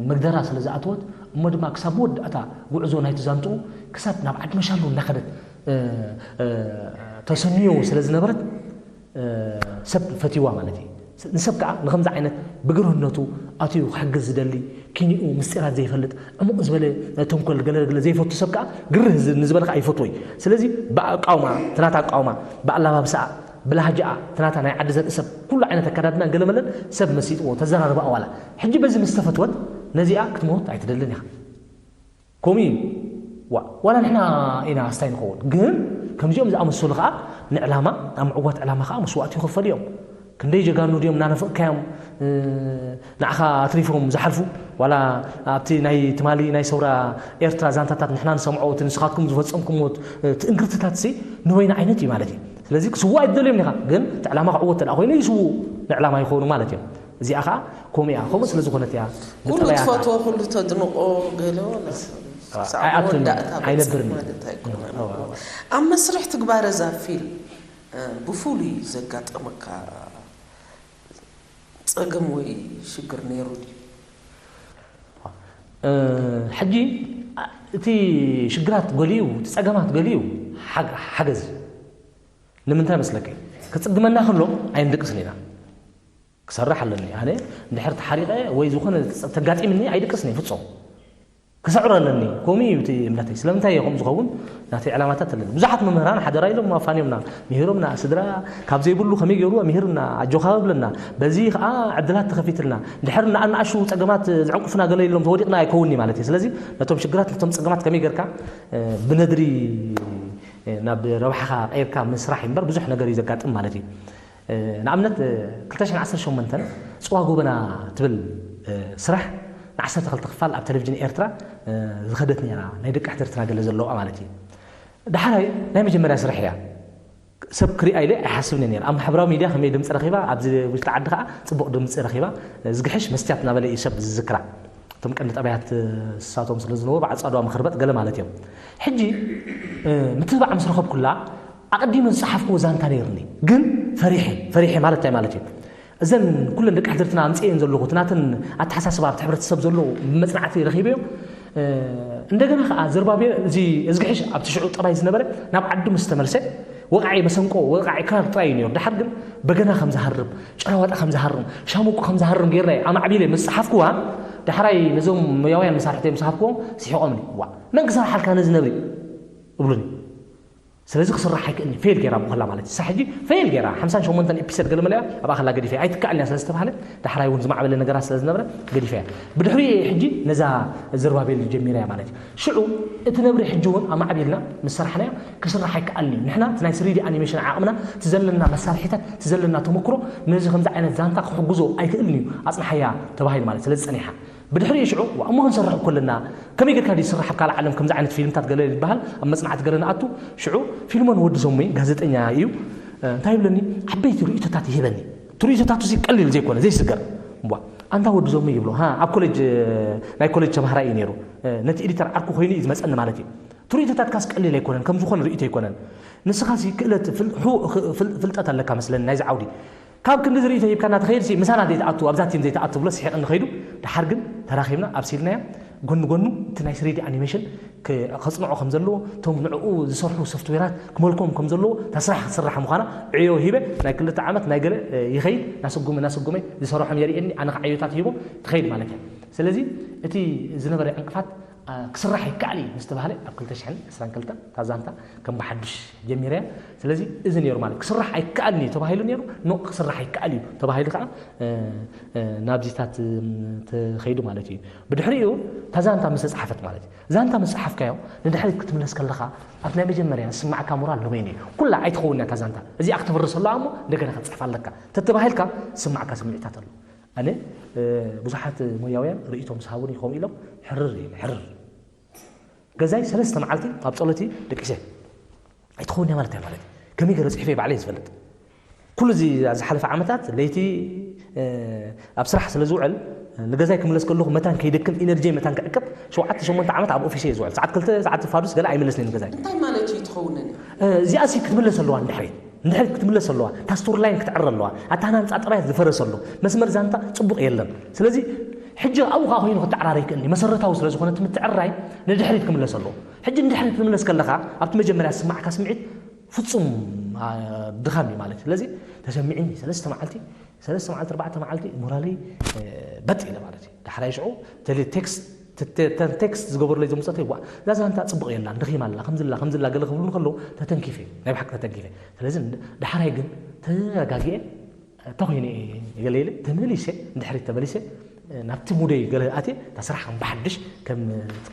መግደራ ስለ ዝኣተወት እሞ ድማ ክሳብ መወዳእታ ጉዕዞ ናይቲ ዛንትኡ ክሳብ ናብ ዓዲ መሻሉ እናኸደት ተሰንዮ ስለ ዝነበረት ሰብ ፈትይዋ ማለት እዩ። ንሰብ ከዓ ንከምዚ ዓይነት ብግርህነቱ ኣትዩ ክሕግዝ ዝደሊ ኪኒኡ ምስጢራት ዘይፈልጥ ዕሙቕ ዝበለ ተንኮል ገለገለ ዘይፈቱ ሰብ ከዓ ግርህ ንዝበለ ከዓ ይፈትዎ እዩ። ስለዚ ብኣቃውማ ትናት ኣቃውማ ብኣላባብሳኣ ብላህጃኣ እቲ ናታ ናይ ዓዲ ዘርኢ ሰብ ኩሉ ዓይነት ኣከዳድና ገለመለን ሰብ መሲጥዎ ተዘራርባኣ ዋላ ሕጂ በዚ ምስ ተፈትወት ነዚኣ ክትሞት ኣይትደልን ኢኻ። ከምኡ እዩ። ዋ ዋላ ንሕና ኢና ኣስታይ ንኸውን ግን ከምዚኦም ዝኣመሰሉ ከዓ ንዕላማ ኣብ ምዕዋት ዕላማ ከዓ መስዋእቲ ይኸፈሉ እዮም። ክንደይ ጀጋኑ ድዮም እናነፈቕካዮም ንዓኻ ኣትሪፎም ዝሓልፉ ዋላ ኣብቲ ናይ ትማሊ ናይ ሰውራ ኤርትራ ዛንታታት ንሕና ንሰምዖ እቲ ንስኻትኩም ዝፈጸምኩምዎ ትእንግርትታት ሲ ንበይኑ ዓይነት እዩ ማለት እዩ። ስለዚ ክስውኡ ኣይትደልዮም ኢኻ ግን እቲ ዕላማ ክዕወት ተደኣ ኮይኑ ይስውኡ ንዕላማ ይኾኑ ማለት እዮም። እዚኣ ከዓ ከምኡ እያ ከምኡ ስለ ዝኾነት እያ ኩሉ ብጠባያ ትፈትዎ ኩሉ ተድንቆ ገለ ወላ ክሳብ ኣይኣቱን መወዳእታ በጽሕ ኣይነብርን እዩ። ማለት ኣይኮነን። ኣብ መስርሕ ትግባረ እዛ ፊልም ብፍሉይ ዘጋጠመካ ጸገም ወይ ሽግር ነይሩ ድዩ? ሕጂ እቲ ሽግራት ገሊኡ እቲ ጸገማት ገሊኡ ሓገዝ ንምንታይ መስለከ? ክጽግመና ከሎ ኣይንድቅስን ኢና። ክሰርሕ ኣለኒ ኣነ። እንድሕር ተሓሪቐ ወይ ዝኾነ ተጋጢምኒ ኣይድቅስን እየ ፍጹም። ክሰዕሮ ኣለኒ። ከምኡ እዩ እቲ እምነተይ። ስለምንታይ እየ ከምኡ ዝኸውን? ናተይ ዕላማታት ኣለኒ። ብዙሓት መምህራን ሓደራ ኢሎም ኣፋንዮምና፣ ምሂሮምና። ስድራ ካብ ዘይብሉ ከመይ ገይሩ ምሂርና፣ ኣጆኻ ብለና። በዚ ኸኣ ዕድላት ተኸፊትልና። እንድሕር ንኣናእሹ ጸገማት ዝዕንቁፍና ገለ ኢሎም ተወዲቕና ኣይከውንኒ ማለት እዩ። ስለዚ ነቶም ሽግራት፣ ነቶም ጸገማት ከመይ ጌርካ ብነድሪ ናብ ረብሓኻ ቀይርካ ምስራሕ እምበር ብዙሕ ነገር እዩ ዘጋጥም ማለት እዩ። ንኣብነት ክልተ ሽሕን ዓሰርተ ሸሞንተን ጽዋ ጎበና ትብል ስራሕ ንዓሰርተ ክልተ ክፋል ኣብ ቴሌቪዥን ኤርትራ ዝኸደት ነይራ፣ ናይ ደቂ ሕድርትና ገለ ዘለዋ ማለት እዩ። ዳሕራይ ናይ መጀመርያ ስራሕ እያ። ሰብ ክሪኣ ኢለ ኣይሓስብን ነይረ። ኣብ ማሕበራዊ ሚድያ ከመይ ድምፂ ረኺባ፣ ኣብዚ ውሽጢ ዓዲ ከዓ ፅቡቕ ድምፂ ረኺባ፣ ዝግሕሽ መስትያት እናበለ እዩ ሰብ ዝዝክራ። እቶም ቀንዲ ጠባያት እሳቶም ስለ ዝነበሩ ብዓፃድዋ ምኽርበጥ ገለ ማለት እዮም። ሕጂ ምትብባዕ ምስ ረኸብኩላ ኣቐዲመ ዝፀሓፍክዎ ዛንታ ነይርኒ፣ ግን ፈሪሐ። ፈሪሐ ማለት እንታይ ማለት እዩ? እዘን ኩለን ደቂ ሕድርትና ኣምፅኤን ዘለኹ፣ እቲ ናተን ኣተሓሳስባ ኣብቲ ሕብረተሰብ ዘሎ መፅናዕቲ ረኺበዮ። እንደገና ከዓ ዘርባቤል እዚ እዝግሕሽ ኣብቲ ሽዑ ጠባይ ዝነበረ ናብ ዓዱ ምስ ተመልሰ፣ ወቃዒ መሰንቆ፣ ወቃዒ ክራር ጥራይ እዩ ነይሩ። ድሓር ግን በገና ከም ዝሃርም፣ ጭራዋጣ ከም ዝሃርም፣ ሻምቁ ከም ዝሃርም ጌርና ኣማዕቢለ ምስ ጸሓፍኩዋ፣ ዳሕራይ ነዞም ሞያውያን መሳርሕተይ ምስ ሃብኩዎም ስሒቖምኒ። ዋ፣ መን ክሰርሓልካ ነዚ ነብሪ? እብሉኒ። ስለዚ ክስራሕ ኣይክእልኒ፣ ፌል ጌራ ብኸላ ማለት እዩ። እሳ ሕጂ ፌል ጌራ፣ ሓምሳን ሸሞንተን ኤፒሶድ ገለ መለያ ኣብኣ ከላ ገዲፈያ። ኣይትከኣልን እያ ስለ ዝተባህለ፣ ዳሕራይ እውን ዝማዕበለ ነገራት ስለ ዝነበረ ገዲፈያ። ብድሕሪኡ እየ ሕጂ ነዛ ዘርባቤል ጀሚረያ ማለት እዩ። ሽዑ እቲ ነብሪ ሕጂ እውን ኣማዕቢልና ምስ ሰራሕናዮ ክስራሕ ኣይከኣልን እዩ። ንሕና እቲ ናይ ስሪዲ ኣኒሜሽን ዓቕምና፣ እቲ ዘለና መሳርሒታት፣ እቲ ዘለና ተመክሮ ነዚ ከምዚ ዓይነት ዛንታ ክሕግዞ ኣይክእልን እዩ፣ ኣጽንሓያ ተባሂሉ ማለት እዩ። ስለዚ ጸኒሓ። ብድሕሪኡ ሽዑ፣ ዋ፣ እሞ ክንሰርሕ እኮ ኣለና፣ ከመይ ጌርካ ድዩ ዝስራሕ ኣብ ካልእ ዓለም ከምዚ ዓይነት ፊልምታት ገለ ይበሃል፣ ኣብ መጽናዕቲ ገለ ንኣቱ። ሽዑ ፊልሞን ወዲ ዘሙይ ጋዜጠኛ እዩ፣ እ፣ እንታይ ይብለኒ? ዓበይቲ ርእይቶታት ይህበኒ። እቲ ርእይቶታቱ እዚ ቀሊል ዘይኮነ፣ ዘይስገር። እምቧ፣ ኣንታ ወዲ ዘሙይ ይብሎ፣ ሃ፣ ኣብ ኮሌጅ፣ እ፣ ናይ ኮሌጅ ተማሃራይ እዩ ነይሩ። እ፣ ነቲ ኤዲተር ዓርኩ ኮይኑ እዩ ዝመጸኒ ማለት እዩ። እቲ ርእይቶታትካስ ቀሊል ኣይኮነን፣ ከም ዝኾነ ርእይቶ ኣይኮነን። ንስኻሲ ክእለት ፍል-፣ ሑ-፣ ኽ-፣ ፍል-፣ ፍልጠት ኣለካ መስለኒ ናይዚ ዓውዲ። ካብ ክንዲ ዝርኢ ተሂብካና ትኸይድሲ፣ ምሳና ዘይትኣቱ፣ ኣብዛ ቲም ዘይትኣቱ ብሎ ስሒቕኒ ኸይዱ። ደሓር ግን ተራኺብና ኣብሲልናዮ። ጎኒ ጎኑ እቲ ናይ ስሪዲ ኣኒሜሽን ክ-፣ ከጽንዖ ከም ዘለዎ፣ እቶም ንዕኡ ዝሰርሑ ሶፍትዌራት ክመልኮም ከም ዘለዎ፣ እታ ስራሕ ክትስራሕ ምዃና ዕዮ ሂበ። ናይ ክልተ ዓመት ናይ ገለ፣ እ፣ ይኸይድ፣ እናሰጉመ፣ እናሰጉመ ዝሰርሖም የርእየኒ፣ ኣነ ከዓ ዕዮታት ሂቦ ትኸይድ ማለት እያ። ስለዚ እቲ ዝነበረ ዕንቅፋት ኣ፣ ክስራሕ ይከኣል እዩ ምስ ተባህለ ኣብ ክልተ ሽሕን ዕስራን ክልተን እታ ዛንታ ከም ብሓዱሽ ጀሚረያ። ስለዚ እዚ ነይሩ ማለት ክስራሕ ኣይከኣልን እዩ ተባሂሉ ነይሩ፣ ኖ ክስራሕ ኣይከኣል እዩ ተባሂሉ ከዓ፣ እ፣ እ፣ ናብዚታት፣ እም፣ ተኸይዱ ማለት እዩ። ብድሕሪኡ እታ ዛንታ ምስ ተፃሓፈት ማለት እዩ። ዛንታ ምስ ፀሓፍካዮ ንድሕሪት ክትምለስ ከለኻ ኣብቲ ናይ መጀመርያ ዝስማዕካ ሞራል ንበይኑ እዩ። ኩላ ኣይትኸውን እያ እታ ዛንታ። እዚኣ ክትፍርስ ኣለዋ እሞ እንደገና ክትፅሕፍ ኣለካ ተተባሂልካ ዝስማዕካ ስምዒታት ኣሎ። ኣነ፣ እ፣ ብዙሓት ሞያውያን ርእይቶም ዝሃቡኒ ከምኡ ኢሎም ሕርር ኢለ፣ ሕርር። ገዛይ ሰለስተ መዓልቲ ኣብ ጸሎት ደቂሰ። ኣይትኸውን እያ ማለት እያ ማለት እዩ። ከመይ ገይረ ጽሒፈ ባዕለይ ዝፈልጥ። ኩሉ እዚ ዝሓለፈ ዓመታት ለይቲ፣ እ፣ ኣብ ስራሕ ስለ ዝውዕል፣ ንገዛይ ክምለስ ከለኹ መታን ከይደክም፣ ኢነርጂ መታን ክዕቅብ፣ ሸውዓተ ሸሞንተ ዓመት ኣብ ኦፊስ እየ ዝውዕል። ሰዓት ክልተ ሰዓት ፋዱስ ገለ ኣይምለስን እየ ንገዛይ። እንታይ ማለት እዩ ትኸውን? እ፣ እዚኣሲ ክትምለስ ኣለዋ ንድሕሪት። ንድሕሪት ክትምለስ ኣለዋ። እታ ስቶሪ ላይን ክትዕረ ኣለዋ። ኣተሃናንጻ ጠባያት ዝፈረሰ ኣሎ። መስመር ዛንታ ጽቡቕ የለን። ስለዚ ሕጂ ኣብኡ ከኣ ኮይኑ ክተዓራረ ይክእል እዩ። መሰረታዊ ስለ ዝኾነ እቲ ምትዕርራይ ንድሕሪት ክምለስ ኣለዎ። ሕጂ ንድሕሪት ክትምለስ ከለኻ ኣብቲ መጀመርያ ዝስማዓካ ስምዒት ፍጹም፣ ኣ፣ ድኻም እዩ ማለት እዩ። ስለዚ ተሰሚዕኒ ሰለስተ መዓልቲ፣ ሰለስተ መዓልቲ፣ ኣርባዕተ መዓልቲ ሞራለይ፣ እ፣ በጥ ኢለ ማለት እዩ። ዳሕራይ ሽዑ ተለ-፣ ቴክስት፣ ተ-፣ ተ-፣ ተን ቴክስት ዝገበሩለይ ዘምጸተይ፣ ዋ፣ እዛ ዛንታ ጽቡቕ የላን፣ ደኺማ ኣላ፣ ከምዚ ኣላ፣ ከምዚ ኣላ ገለ ክብሉ እንከለዉ ተተንኪፈ፣ ናይ ብሓቂ ተተንኪፈ። ስለዚ ዳሕራይ ግን ተረጋጊኤ፣ እንታይ ኮይነ እየ ገለ ኢለ ተመሊሰ፣ ንድሕሪት ተመሊሰ፣ ናብቲ ሙደይ ገለ ኣትየ፣ እታ ስራሕ ከም ብሓድሽ ከም፣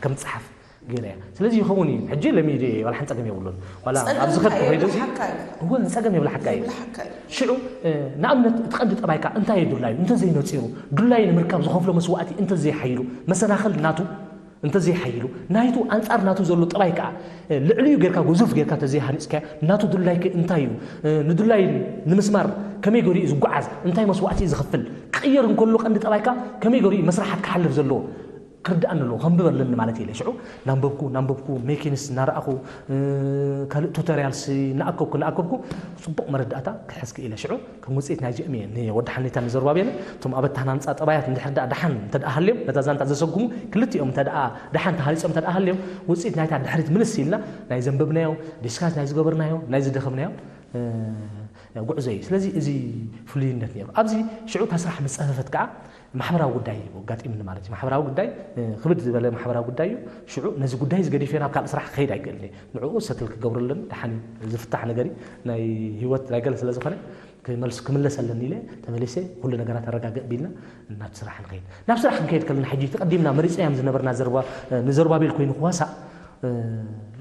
ከም ትጸሓፍ ገይረ እያ። ስለዚ ይኸውን እዩ። ሕጂ ለሚደ እየ፣ ዋላ ሓንቲ ጸገም የብሉን። ዋላ ጸገም ኣብዚ ከድኩ እንታይ ከይዱ እዚ፣ የብልሓካ እዩ። እወ፣ ጸገም የብልሓካ እዩ። የብልሓካ እዩ። ሽዑ፣ እ፣ ንኣብነት፣ እቲ ቀንዲ ጠባይካ እንታይ እዩ ድላዩ? እንተዘይነጺሩ፣ ድላዩ ንምርካብ ዝኸፍሎ መስዋእቲ እንተዘይሓይሉ፣ መሰናኽል ናቱ እንተዘይሓይሉ፣ ናይቱ ኣንጻር ናቱ ዘሎ ጠባይ ከኣ፣ እ፣ ልዕሊኡ ጌርካ፣ ግዙፍ ጌርካ ተዘይሃኒጽካዮ፣ ናቱ ድላይከ እንታይ እዩ? እ፣ ንድላይ ንምስማር ከመይ ገይሩ እዩ ዝጓዓዝ? እንታይ መስዋእቲ እዩ ዝኸፍል? ክቕየር እንከሎ ቀንዲ ጠባይካ ከመይ ገይሩ እዩ መስርሓት ክሓልፍ ዘለዎ? ክርድኣኒ ኣለዎ፣ ከንብብ ኣለኒ ማለት ኢለ። ሽዑ ናንበብኩ ናንበብኩ፣ ሜኪንስ እናረኣኹ፣ ካልእ ቱቶርያልስ እናኣከብኩ እናኣከብኩ፣ ጽቡቕ መረዳእታ ክሕዝ ክኢለ። ሽዑ ከም ውጽኢት ናይዚኦም እየ ንወዲ ሓኔታ ንዘሩባቤል፣ እቶም ኣብ ኣተሃናንጻ ጠባያት እንድሕር ደኣ ደሓን እንተ ደኣ ሃልዮም፣ ነታ ዛንታ ዘሰጉሙ ክልቲኦም እንተ ደኣ ደሓን ተሃኒጾም እንተ ደኣ ሃልዮም፣ ውጽኢት ናይታ ድሕሪት ምልስ ኢልና ናይ ዘንበብናዮ፣ ዲስካስ ናይ ዝገበርናዮ፣ ናይ ዝደኸምናዮ፣ እ፣ ጉዕዞ እዩ። ስለዚ እዚ ፍሉይነት ነይሩ። ኣብዚ ሽዑ እታ ስራሕ ምስ ጸፈፈት ከኣ ማሕበራዊ ጉዳይ ኣጋጢምኒ ማለት እዩ። ማሕበራዊ ጉዳይ፣ እ፣ ክብድ ዝበለ ማሕበራዊ ጉዳይ እዩ። ሽዑ ነዚ ጉዳይ እዚ ገዲፈ ናብ ካልእ ስራሕ ክኸይድ ኣይክእልን እየ። ንዕኡ ሰትል ክገብረለን ደሓን እዩ። ዝፍታሕ ነገር እዩ። ናይ ህይወት ናይ ገለ ስለ ዝኾነ ክመልስ-፣ ክምለሰለን ኢለ ተመሊሰ ኩሉ ነገራት ኣረጋግእ ቢልና ናብ ስራሕ ንኸይድ። ናብ ስራሕ ክንከይድ ከለና ሕጂ ተቐዲምና መሪጽናዮም ዝነበርና ዘርባ-፣ እ፣ ንዘሩባቤል ኮይኑ ክዋሳእ፣ እ፣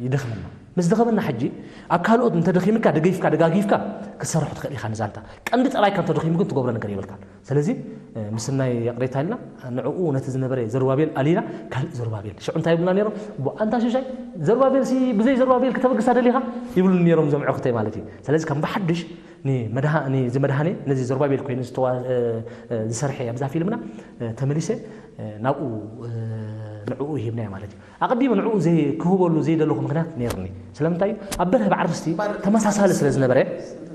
ይደኽመና። ምስ ደኸመና ሕጂ ኣብ ካልኦት እንተደኺምካ ደገይፍካ ደጋጊፍካ ክትሰርሖ ትኽእል ኢኻ ንዛንታ። ቀንዲ ጠባይካ እንተደኺሙ ግን ትገብሮ ነገር የብልካን። ስለዚ፣ እ፣ ምስናይ ይቕሬታ ኢልና ንዕኡ ነቲ ዝነበረ ዘሩባቤል ኣሊና ካልእ ዘሩባቤል። ሽዑ እንታይ ይብሉና ነይሮም? "ቡ-፣ ኣንታ ሽሻይ፣ ዘሩባቤልሲ ብዘይ ዘሩባቤል ክተበግሳ ደሊኻ?" ይብሉኒ ነይሮም እዞም ኣዕሩኽተይ ማለት እዩ። ስለዚ ከም ብሓድሽ ንመድሃ-፣ ንዚ መድሃኔ ነዚ ዘሩባቤል ኮይኑ ዝተዋ-፣ እ፣ እ፣ ዝሰርሐ ኣብዛ ፊልምና፣ እ፣ ተመሊሰ፣ እ፣ ናብኡ፣ እ፣ ንዕኡ ሂብናዮ ማለት እዩ። ኣቐዲመ ንዕኡ ዘይ-፣ ክህበሉ ዘይደለኹ ምኽንያት ነይሩኒ። ስለምንታይ እዩ? ኣብ በርሀ ብዓርብስቲ ተመሳሳሊ ስለ ዝነበረ፣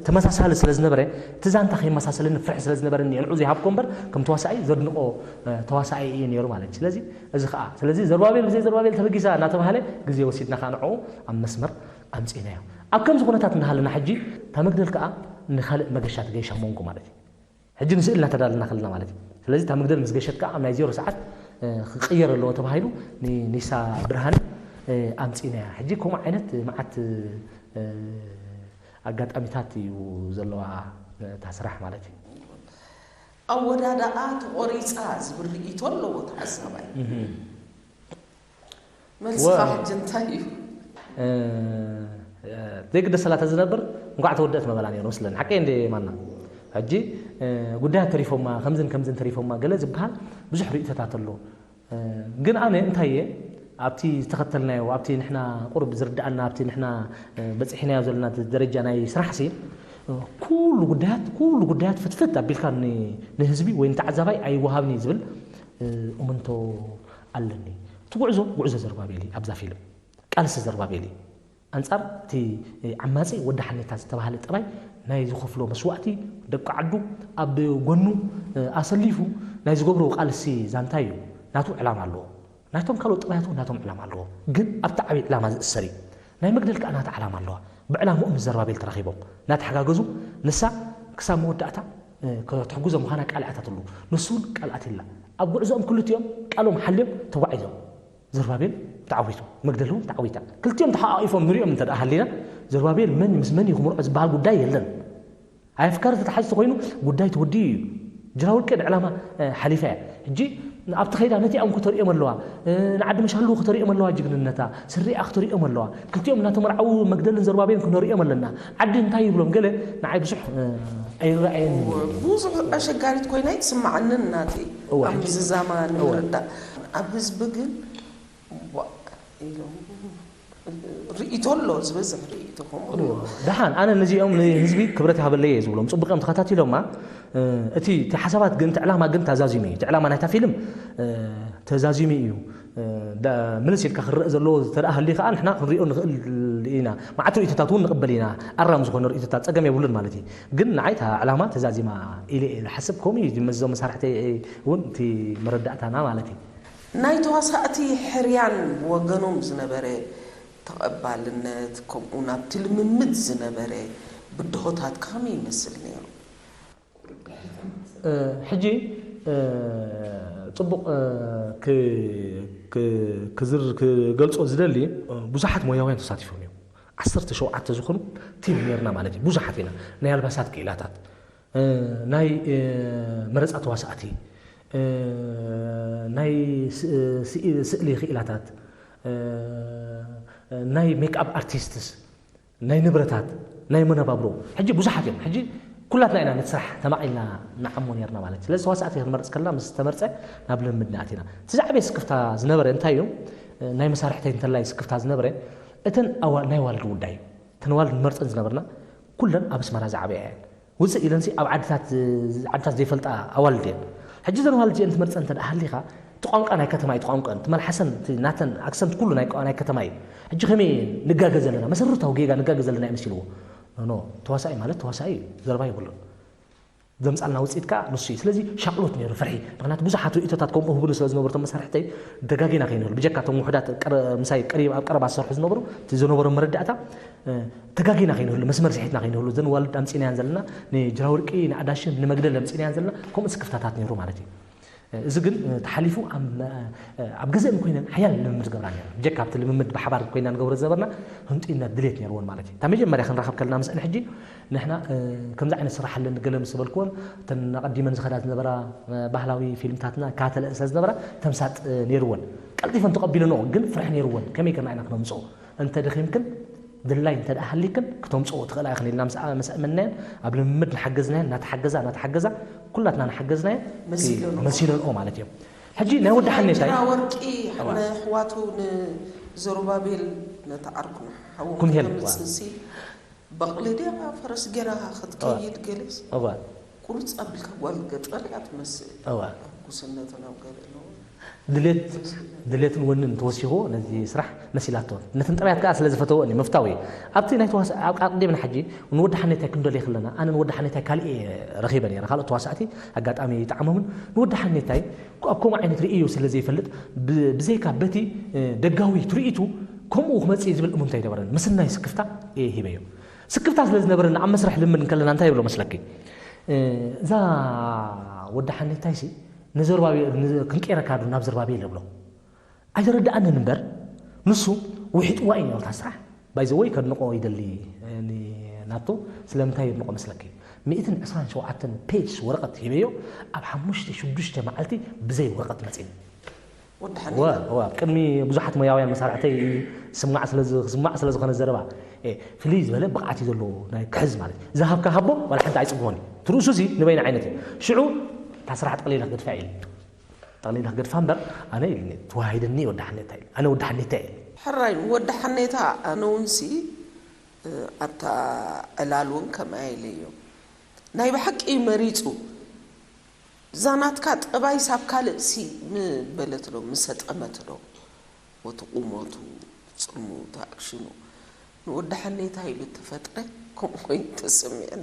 ተመሳሳሊ ስለ ዝነበረ፣ እቲ ዛንታ ከይመሳሰለኒ ፍርሒ ስለ ዝነበረኒ እየ ንዕኡ ዘይሃብኮ እምበር፣ ከም ተዋሳኣይ ዘድንቖ፣ እ፣ ተዋሳኣይ እየ ነይሩ ማለት እዩ። ስለዚ እዚ ኸኣ፣ ስለዚ ዘሩባቤል ብዘይ ዘሩባቤል ተበጊሳ እናተባህለ ግዜ ወሲድና ኸኣ ንዕኡ ኣብ መስመር ኣምጺእናዮ። ኣብ ከምዚ ኩነታት እናሃለና ሕጂ፣ እታ መግደል ከኣ ንኻልእ መገሻ ትገይሽ ኣብ መንጎ ማለት እዩ። ሕጂ ንስእል እናተዳለና ከለና ማለት እዩ። ስለዚ እታ መግደል ምስ ገሸት ከኣ ኣብ ናይ ዜሮ ሰዓት፣ እ፣ ክቕየር ኣለዎ ተባሂሉ ኒ-፣ ኒሳ ብርሃነ፣ እ፣ ኣምጺእናያ። ሕጂ ከምኡ ዓይነት መዓት፣ እ፣ ኣጋጣሚታት እዩ ዘለዋ እታ ስራሕ ማለት እዩ። ኣወዳድኣ ተቖሪጻ ዝብል ርእይቶ ኣለዎ ተዓዛባይ። እህ። መልስኻ ወ-፣ ሕጂ እንታይ እዩ? እ፣ እ፣ ዘይግደሰላ ተዝነብር እንኳዕ ተወደአት መበላ ነይሩ መስለኒ። ሓቀይ እንደ ማና? ሕጂ፣ እ፣ ጉዳያት ተሪፎማ፣ ከምዝን ከምዝን ተሪፎማ፣ ገለ ዝበሃል ብዙሕ ርእይቶታት ኣሎ። እ፣ ግን ኣነ እንታይ እየ፣ ኣብቲ ዝተኸተልናዮ፣ ኣብቲ ንሕና ቁሩብ ዝርድኣና፣ ኣብቲ ንሕና፣ እ፣ በጺሕናዮ ዘለና ደረጃ ናይ ስራሕሲ፣ እ፣ ኩሉ ጉዳያት፣ ኩሉ ጉዳያት ፍትፍት ኣቢልካ ን-፣ ንህዝቢ ወይ ንተዓዛባይ ኣይወሃብን እዩ ዝብል፣ እ፣ እምንቶ ኣለኒ። እቲ ጉዕዞ፣ ጉዕዞ ዘሩባቤል እዩ ኣብዛ ፊልም። ቃልሲ ዘሩባቤል እዩ። ኣንጻር እቲ ዓማጺ ወዲ ሓኔታ ዝተባህለ ጠባይ ናይ ዝኸፍሎ መስዋእቲ፣ ደቂ ዓዱ ኣብ ጎኑ ኣሰሊፉ ናይ ዝገብሮ ቃልሲ ዛንታ እዩ። ናቱ ዕላማ ኣለዎ። ናቶም ካልኦት ጠባያት እውን ናቶም ዕላማ ኣለዎ። ግን ኣብቲ ዓብዪ ዕላማ ዝእሰር እዩ። ናይ መግደል ከኣ ናታ ዕላማ ኣለዋ። ብዕላምኡ ምስ ዘሩባቤል ተራኺቦም እናተሓጋገዙ፣ ንሳ ክሳብ መወዳእታ፣ እ፣ ክትሕግዞ ምዃና ቃል ኣትያትሉ። ንሱ እውን ቃል ኣትዩላ። ኣብ ጉዕዞኦም ክልቲኦም ቃሎም ሓልዮም ተጓዒዞም። ዘሩባቤል ተዓዊቱ፣ መግደል እውን ተዓዊታ። ክልቲኦም ተሓቋቒፎም ንሪኦም እንተ ደኣ ሃሊና፣ ዘሩባቤል መን ምስ መን እዩ ክምርዖ ዝበሃል ጉዳይ የለን። ኣይ ኣፍቃሪ ተተሓዝ ተኾይኑ ጉዳይ ተወዲኡ እዩ። ጅራውልቄ ንዕላማ፣ እ፣ ሓሊፋ እያ። ሕጂ ኣብቲ ከይዳ ነቲኣም ክተርእዮም ኣለዋ። እ፣ ንዓዲ መሻሉ ክተርእዮም ኣለዋ ጅግንነታ። ስሪኣ ክተርእዮም ኣለዋ። ክልቲኦም እናተመርዓዉ መግደልን ዘሩባቤልን ክነርእዮም ኣለና። ዓዲ እንታይ ይብሎም ገለ ንዓይ ብዙሕ፣ እ፣ ኣይረኣየን እዩ። ብዙሕ ኣሸጋሪት ኮይና ኣይትስምዓንን ናተይ። እወ፣ ኣብ ሕጂ ምዝዛማ እወ። ንምርዳእ። ኣብ ህዝቢ ግን ዋእ ኢሎም ርእይቶ ኣሎ፣ ዝበዝሕ ርእይቶ ከምኡ እዩ። ደሓን፣ ኣነ ነዚኦም ንህዝቢ ክብረት ይሃበለይ እየ ዝብሎም። ጽቡቕ እዮም ተኸታቲሎማ። እ፣ እቲ፣ እቲ ሓሳባት ግን፣ እቲ ዕላማ ግን ተዛዚሙ እዩ። እቲ ዕላማ ናይታ ፊልም፣ እ፣ ተዛዚሙ እዩ። እ፣ ዳ-፣ ምልስ ኢልካ ክረአ ዘለዎ እንተ ደኣ ሃልዩ ከኣ ንሕና ክንሪኦ ንኽእል ኢና። መዓት ርእይቶታት እውን ንቕበል ኢና። ኣራሚ ዝኾነ ርእይቶታት ጸገም የብሉን ማለት እዩ። ግን ንዓይ እታ ዕላማ ተዛዚማ ኢለ እየ ዝሓስብ። ከምኡ እዩ ዝመዝዞም መሳርሕተይ እውን እቲ መረዳእታና ማለት እዩ። ናይ ተዋሳእቲ ሕርያን ብወገኖም ዝነበረ ተቐባልነት፣ ከምኡ ናብቲ ልምምድ ዝነበረ ብድሆታት ከመይ ይመስል ነይሩ? እ፣ ሕጂ፣ እ፣ ጽቡቕ፣ እ፣ ክ-፣ ክ-፣ ክዝር-፣ ክገልጾ ዝደሊ፣ እ፣ ብዙሓት ሞያውያን ተሳቲፎም እዮም። ዓሰርተ ሸውዓተ ዝኾኑ ቲም ነርና ማለት እዩ። ብዙሓት ኢና። ናይ ኣልባሳት ክኢላታት፣ እ፣ ናይ፣ እ፣ መረጻ ተዋሳእቲ፣ እ፣ ናይ ስ-፣ ስኢ-፣ ስእሊ ክኢላታት፣ እ፣ ናይ ሜክኣፕ ኣርቲስትስ፣ ናይ ንብረታት፣ ናይ መነባብሮ። ሕጂ ብዙሓት እዮም። ሕጂ ኩላትና ኢና ነቲ ስራሕ ተማቒልና ንዓሞ ነርና ማለት እዩ። ስለዚ ተዋሳእቲ ክንመርጽ ከለና ምስ ተመርጸ ናብ ልምምድና ኣቲና። እቲ ዝዓበየ ስክፍታ ዝነበረ እንታይ እዩ? ናይ መሳርሕተይ እንተላይ ስክፍታ ዝነበረ እተን ኣዋ-፣ ናይ ኣዋልድ ጉዳይ እዩ። እተን ኣዋልድ ንመርጸን ዝነበርና ኩለን ኣብ ኣስመራ ዝዓበያ እየን። ውፅእ ኢለንሲ ኣብ ዓድታት፣ ዓድታት ዘይፈልጣ ኣዋልድ እየን። ሕጂ እዘን ኣዋልድ እዚአን ትመርፀን እንተ ደኣ ሃሊኻ፣ እቲ ቋንቋ ናይ ከተማ እዩ፣ እቲ ቋንቋ፣ እቲ መልሓሰን፣ እቲ ናተን ኣክሰንት ኩሉ ናይ፣ ናይ ከተማ እዩ። ሕጂ ከመይ ንጋገ ዘለና? መሰረታዊ ጌጋ ንጋገ ዘለና እዩ መሲልዎ። ኖ፣ ኖ፣ ተዋሳኢ ማለት ተዋሳኢ እዩ፣ ዘረባ የብሉን። ዘምጻልና ውጽኢት ከኣ ንሱ እዩ። ስለዚ ሻቕሎት ነይሩ፣ ፍርሒ። ምኽንያቱ ብዙሓት ርእይቶታት ከምኡ ህቡኒ ስለ ዝነበሩ እቶም መሳርሕተይ፣ ተጋጊና ከይንህሉ፣ ብጀካ እቶም ውሑዳት ቀረ-፣ ምሳይ ቀሪብ፣ ኣብ ቀረባ ዝሰርሑ ዝነበሩ፣ እቲ ዝነበሮም መረዳእታ፣ እ፣ ተጋጊና ከይንህሉ፣ መስመር ስሒትና ከይንህሉ፣ እዘን ዋልድ ኣምጺእናየን ዘለና፣ ንጅራወርቂ፣ ንኣዳሽም፣ ንመግደል ኣምጺእናየን ዘለና፣ ከምኡ ስክፍታታት ነይሩ ማለት እዩ። እዚ ግን ተሓሊፉ ኣብ፣ ኣብ ገዘእን ኮይነን ሓያል ልምምድ ዝገብራ ነይረን። ብጀካ ኣብቲ ልምምድ ብሓባር ኮይና ንገብሮ ዝነበርና ህንጡይነት ድሌት ነይርወን ማለት እዩ። እታ መጀመርያ ክንራኸብ ከለና ምስአን ሕጂ ንሕና፣ እ፣ ከምዚ ዓይነት ስራሕ ኣለኒ ገለ ምስ በልክወን፣ እተን ኣቐዲመን ዝኸዳ ዝነበራ፣ እ፣ ባህላዊ ፊልምታትና ይከታተለአን ስለ ዝነበራ ተምሳጥ፣ እ፣ ነይርወን። ቀልጢፈን ተቐቢለንኦ፣ ግን ፍርሒ ነይርወን። ከመይ ጌርና ኢና ክነምጽኦ? እንተ ደኺምክን ድላይ እንተ ደኣ ሃሊክን ክተምጽኦ ትኽእላ ኢኽን ኢልና ምስ፣ ምስ ኣመንናየን ኣብ ልምምድ እናሓገዝናየን፣ እናተሓገዛ፣ እናተሓገዛ፣ ኩላትና እናሓገዝናየን መሲለንኦ። መሲለንኦ ማለት እዮም። ሕጂ ናይ ወዲ ሓኔታይ ጅራ ወርቂ እዋ። ንኣሕዋቱ ንዘሩባቤል ነቲ ዓርኩ ንሓዉ ኩምሄል፣ እዋ። ክተምጽእሲ በቕሊ ድያ ፈረስ ጌራ ክትከይድ እዋ። ገለስ እዋ። ቁርጽ ኣቢልካ ጓል ገጠር እያ ትመስል። እዋ። ኣብ ጉስነትን ኣብ ገለ ኣለዎ። ድሌት፣ ድሌትን ወንን ተወሲኽዎ ነዚ ስራሕ መሲላቶ። ነተን ጠባያት ከኣ ስለ ዝፈተወን እዩ፣ ምፍታው እዩ። ኣብቲ ናይ ተዋስ-፣ ኣብ ኣቕዲምና ሕጂ ንወዲ ሓኔታይ ክንደልዮ ከለና፣ ኣነ ንወዲ ሓኔታይ ካልእ እየ ረኺበ ነይረ። ካልኦት ተዋሳእቲ ኣጋጣሚ ይጠዓሞምን። ንወዲ ሓኔታይ ኣብ ከምኡ ዓይነት ርእዩ ስለ ዘይፈልጥ፣ ብ-፣ ብዘይካ በቲ፣ እ፣ ደጋዊ ትርኢቱ ከምኡ ክመጽእ እዩ ዝብል እሙንታ ኣይነበረን። ምስናይ ስክፍታ እየ ሂበዮ። ስክፍታ ስለ ዝነበረና ኣብ መስርሕ ልምድ እንከለና እንታይ ይብሎ መስለኪ? እ፣ እዛ ወዲ ሓኔታይሲ ንዘሩባቤል፣ ን-፣ ክንቀይረካ ዶ ናብ ዘሩባቤል ይብሎ። ኣይተረድኣንን እምበር፣ ንሱ ውሒጥዋ እዩ ነይሩ እታ ስራሕ። ባይ ዘ ወይ ከድንቆ ይደሊ፣ እ፣ ኒ-፣ ናቱ ስለምንታይ የድንቆ መስለኪ? ሚእትን ዕስራን ሸውዓተን ፔጅ ወረቐት ሂበዮ፣ ኣብ ሓሙሽተ ሽዱሽተ መዓልቲ ብዘይ ወረቐት መጺኒ። ወዲ ሓኔታ። እወ፣ እወ፣ ኣብ ቅድሚ ብዙሓት ሞያውያን መሳርሕተይ ስማዕ ስለ ዝ-፣ ስማዕ ስለ ዝኾነ ዘረባ፣ እ፣ ፍልይ ዝበለ ብቕዓት እዩ ዘለዎ፣ ናይ ክሕዝ ማለት እዩ። ዝሃብካ ሃቦ፣ ዋላ ሓንቲ ኣይጽግቦን እዩ። እቲ ርእሱ እዚ ንበይኑ ዓይነት እዩ። ሽዑ፣ እታ ስራሕ ጠቕሊላ ክገድፋ ኢሉ። ጠቕሊላ ክገድፋ እምበር፣ ኣነ ኢሉኒ፣ ተዋሂደኒ ወዲ ሓኔታ ኢሉ። ኣነ ወዲ ሓኔታ እየ። ሕራይ፣ ወዲ ሓኔታ ኣነ እውን ሲ፣ እ፣ ኣብታ ዕላል እውን ከምኣ ኢለ እዮ። ናይ ብሓቂ እዩ መሪጹ። እዛ ናትካ ጠባይ ሳብ ካልእ ሲ ምበለት ዶ፣ ምሰጠመት ዶ? ወቲ ቁመቱ፣ ጽልሙ፣ እቲ ኣክሽኑ። ንወዲ ሓኔታ ኢሉ እተፈጥረ ከምኡ ኮይኑ ተሰሚዐኒ።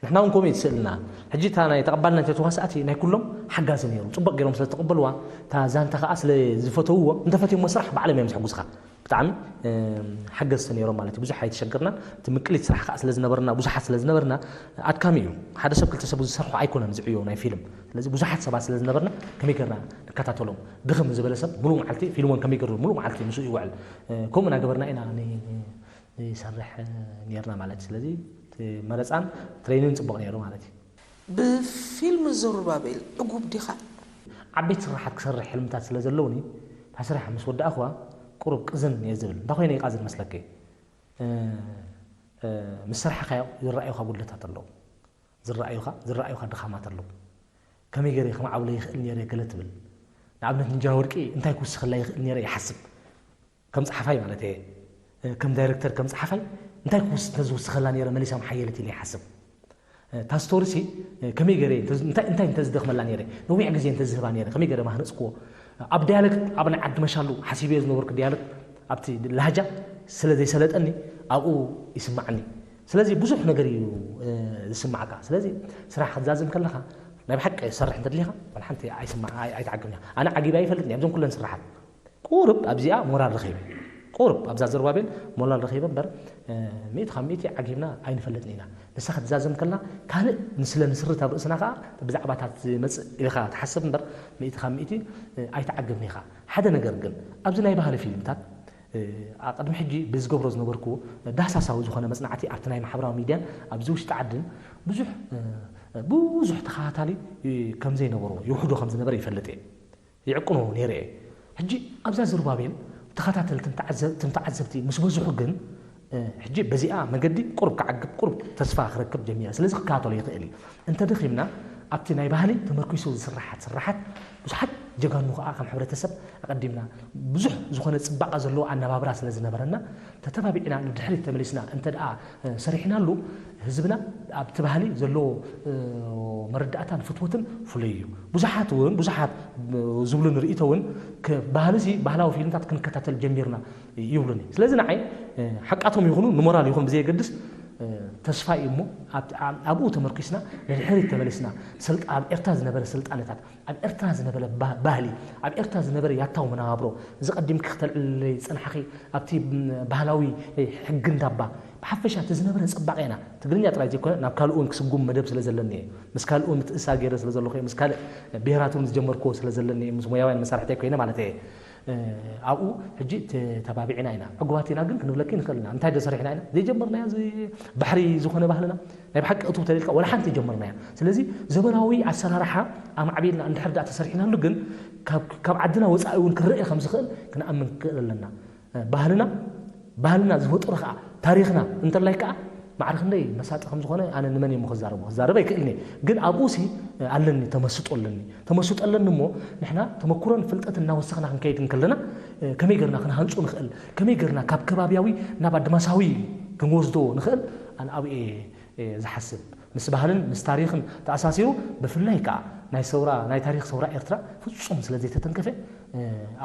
ንሕና እውን ከምኡ እዩ እቲ ስእልና። ሕጂ እታ ናይ ተቐባልነት ተዋሳእቲ ናይ ኩሎም ሓጋዚ ነይሩ። ጽቡቕ ገይሮም ስለ ዝተቐበልዋ፣ እታ ዛንታ ከኣ ስለ ዝፈተውዎ፣ እንተፈትዮም መስራሕ ባዕሎም እዮም ዝሕጉዝኻ። ብጣዕሚ፣ እ፣ ሓገዝቲ ነይሮም ማለት እዩ። ብዙሕ ኣይተሸገርናን። እቲ ምቅሊት ስራሕ ከኣ ስለ ዝነበርና፣ ብዙሓት ስለ ዝነበርና፣ ኣድካሚ እዩ። ሓደ ሰብ ክልተ ሰብ ዝሰርሖ ኣይኮነን ዝዕዮ ናይ ፊልም። ስለዚ ብዙሓት ሰባት ስለ ዝነበርና፣ ከመይ ጌርና ንከታተሎም? ድኽም ዝበለ ሰብ ሙሉእ መዓልቲ ፊልም እውን ከመይ ጌሩ ሙሉእ መዓልቲ ምስኡ ይውዕል። እ፣ ከምኡ እናገበርና ኢና ን-፣ ንሰርሕ፣ እ፣ ኔርና ማለት እዩ። ስለዚ እቲ መረጻን ትሬኒን ጽቡቕ ነይሩ ማለት እዩ። ብፊልም ዘሩባቤል ዕጉብ ዲኻ? ዓበይቲ ስራሓት ክሰርሕ ሕልምታት ስለ ዘለውኒ፣ እታ ስራሕ ምስ ወዳእኽዋ ቁሩብ ቅዝን እየ ዝብል። እንታይ ኮይነ ይቃዝን መስለኪ? እ፣ እ፣ ምስ ሰርሕካዮ ዝረኣዩኻ ጉድለታት ኣለዉ። ዝረኣዩኻ፣ ዝረኣዩኻ ድኻማት ኣለዉ። ከመይ ገይረ ከማዕብሎ ይኽእል ነይረ ገለ ትብል። ንኣብነት እንጀራ ወርቂ እንታይ ክውስኸላ ይኽእል ነይረ ይሓስብ። ከም ጸሓፋይ ማለት እየ። እ፣ ከም ዳይረክተር፣ ከም ጸሓፋይ እንታይ ክውስ-፣ እንተዝውስኸላ ነይረ መሊሳ ምሓየለት ኢለ ይሓስብ። እ፣ እታ ስቶሪ ሲ፣ እ፣ ከመይ ገይረ እንተ-፣ እንታይ፣ እንታይ እንተዝደኽመላ ነይረ፣ ነዊሕ ግዜ እንተዝህባ ነይረ፣ ከመይ ገይረ ማህነጽክዎ። ኣብ ዳያለክት፣ ኣብ ናይ ዓዲ መሻሉ ሓሲበዮ ዝነበርኩ ዳያለክት፣ ኣብቲ ላህጃ ስለ ዘይሰለጠኒ ኣብኡ ይስማዓኒ። ስለዚ ብዙሕ ነገር እዩ፣ እ፣ ዝስማዓካ። ስለዚ ስራሕ ክትዛዝም ከለኻ ናይ ብሓቂ ሰርሕ እንተድሊኻ፣ ዋላ ሓንቲ ኣይስማዕ-፣ ኣይ-፣ ኣይትዓግብን እያ። ኣነ ዓጊበ ኣይፈልጥን እየ ኣብዞም ኩለን ስራሓት። ቁሩብ ኣብዚኣ ሞራል ረኺበ። ቁሩብ ኣብዛ ዘሩባቤል ሞራል ረኺበ እምበር፣ እ፣ ሚእቲ ካብ ሚእቲ ዓጊብና ኣይንፈልጥን ኢና። ንሳ ክትዛዘም ከላ ካልእ ንስለ ንስርት ኣብ ርእስና ከኣ ብዛዕባታት ዝመጽእ ኢልካ ትሓስብ እምበር፣ ሚእቲ ካብ ሚእቲ፣ እ፣ ኣይትዓግብን ኢኻ። ሓደ ነገር ግን ኣብዚ ናይ ባህሊ ፊልምታት፣ እ፣ ኣቕድሚ ሕጂ ብዝገብሮ ዝነበርኩ ዳህሳሳዊ ዝኾነ መጽናዕቲ ኣብቲ ናይ ማሕበራዊ ሚድያን ኣብዚ ውሽጢ ዓድን ብዙሕ፣ እ፣ ብዙሕ ተኸታታሊ፣ እ፣ ከም ዘይነበሮ፣ ይውሕዶ ከም ዝነበረ ይፈልጥ እየ። ይዕቅኖ ነይረ እየ። ሕጂ ኣብዛ ዘሩባቤል ተኸታተልትን ተዓዘ-፣ እቶም ተዓዘብቲ ምስ በዝሑ ግን፣ እ፣ ሕጂ በዚኣ መገዲ ቁሩብ ክዓግብ፣ ቁሩብ ተስፋ ክረክብ ጀሚረ። ስለዚ ክከታተሎ ይኽእል እዩ። እንተ ደኺምና፣ ኣብቲ ናይ ባህሊ ተመርኪሱ ዝስራሓት ስራሓት ብዙሓት ጀጋኑ ከዓ ከም ሕብረተሰብ ኣቐዲምና ብዙሕ ዝኾነ ፅባቐ ዘለዎ ኣነባብራ ስለ ዝነበረና ተተባቢዕና ንድሕሪት ተመሊስና እንተ ደኣ ሰሪሕናሉ ህዝብና ኣብቲ ባህሊ ዘለዎ መረዳእታን ፍትወትን ፍሉይ እዩ። ብዙሓት እውን ብዙሓት ዝብሉ ንርእይቶ እውን ባህልሲ ባህላዊ ፊልምታት ክንከታተል ጀሚርና ይብሉኒ። ስለዚ ንዓይ ሓቃቶም ይኹኑ ንሞራል ይኹን ብዘየገድስ ተስፋ እዩ እሞ ኣብኡ ተመርኪስና ንድሕሪት ተመሊስና ኣብ ኤርትራ ዝነበረ ስልጣነታት ኣብ ኤርትራ ዝነበረ ባህሊ ኣብ ኤርትራ ዝነበረ ያታዊ መነባብሮ እዚ ቀዲምኪ ክተልዕልለይ ዝጸናሕኺ ኣብቲ ባህላዊ ሕጊ እንዳባ ብሓፈሻ እቲ ዝነበረ ጽባቐ ኢና ትግርኛ ጥራይ ዘይኮነ ናብ ካልእ እውን ክስጉም መደብ ስለ ዘለኒ እየ ምስ ካልእ እውን ምትእሳ ገይረ ስለ ዘለኹ እየ ምስ ካልእ ብሄራት እውን ዝጀመርክዎ ስለ ዘለኒ እየ ምስ ሞያውያን መሳርሕተይ ኮይነ ማለት እየ ኣብኡ ሕጂ ተባቢዕና ኢና ዕጉባት ኢና ግን ክንብለኪ ንኽእል ኢና እንታይ ዶ ሰሪሕና ኢና ዘይጀመርናዮ ባሕሪ ዝኾነ ባህልና ናይ ብሓቂ እቱ ተደልካ ወላ ሓንቲ ጀመርናያ ስለዚ ዘበናዊ ኣሰራርሓ ኣማዕቢልና እንድሕር ዳኣ ተሰሪሕናሉ ግን ካብ ዓድና ወፃኢ እውን ክረአ ከም ዝኽእል ክንኣምን ክእል ኣለና ባህልና ባህልና ዝፈጥሩ ከዓ ታሪኽና እንተላይ ከዓ ማዕረ ክንደይ መሳጢ ከም ዝኾነ ኣነ ንመን እየ ክዛረቦ ክዛረብ ኣይክእልን እየ ግን ኣብኡ ሲ ኣለኒ ተመስጦ ኣለኒ ተመስጦ ኣለኒ እሞ ንሕና ተመኩሮን ፍልጠት እናወሰኽና ክንከይድ እንከለና ከመይ ገርና ክንሃንፁ ንኽእል ከመይ ገርና ካብ ከባብያዊ ናብ ኣድማሳዊ ክንወስዶ ንኽእል ኣነ ኣብኡ እየ ዝሓስብ ምስ ባህልን ምስ ታሪኽን ተኣሳሲሩ ብፍላይ ከዓ ናይ ሰውራ ናይ ታሪኽ ሰውራ ኤርትራ ፍጹም ስለ ዘይተተንከፈ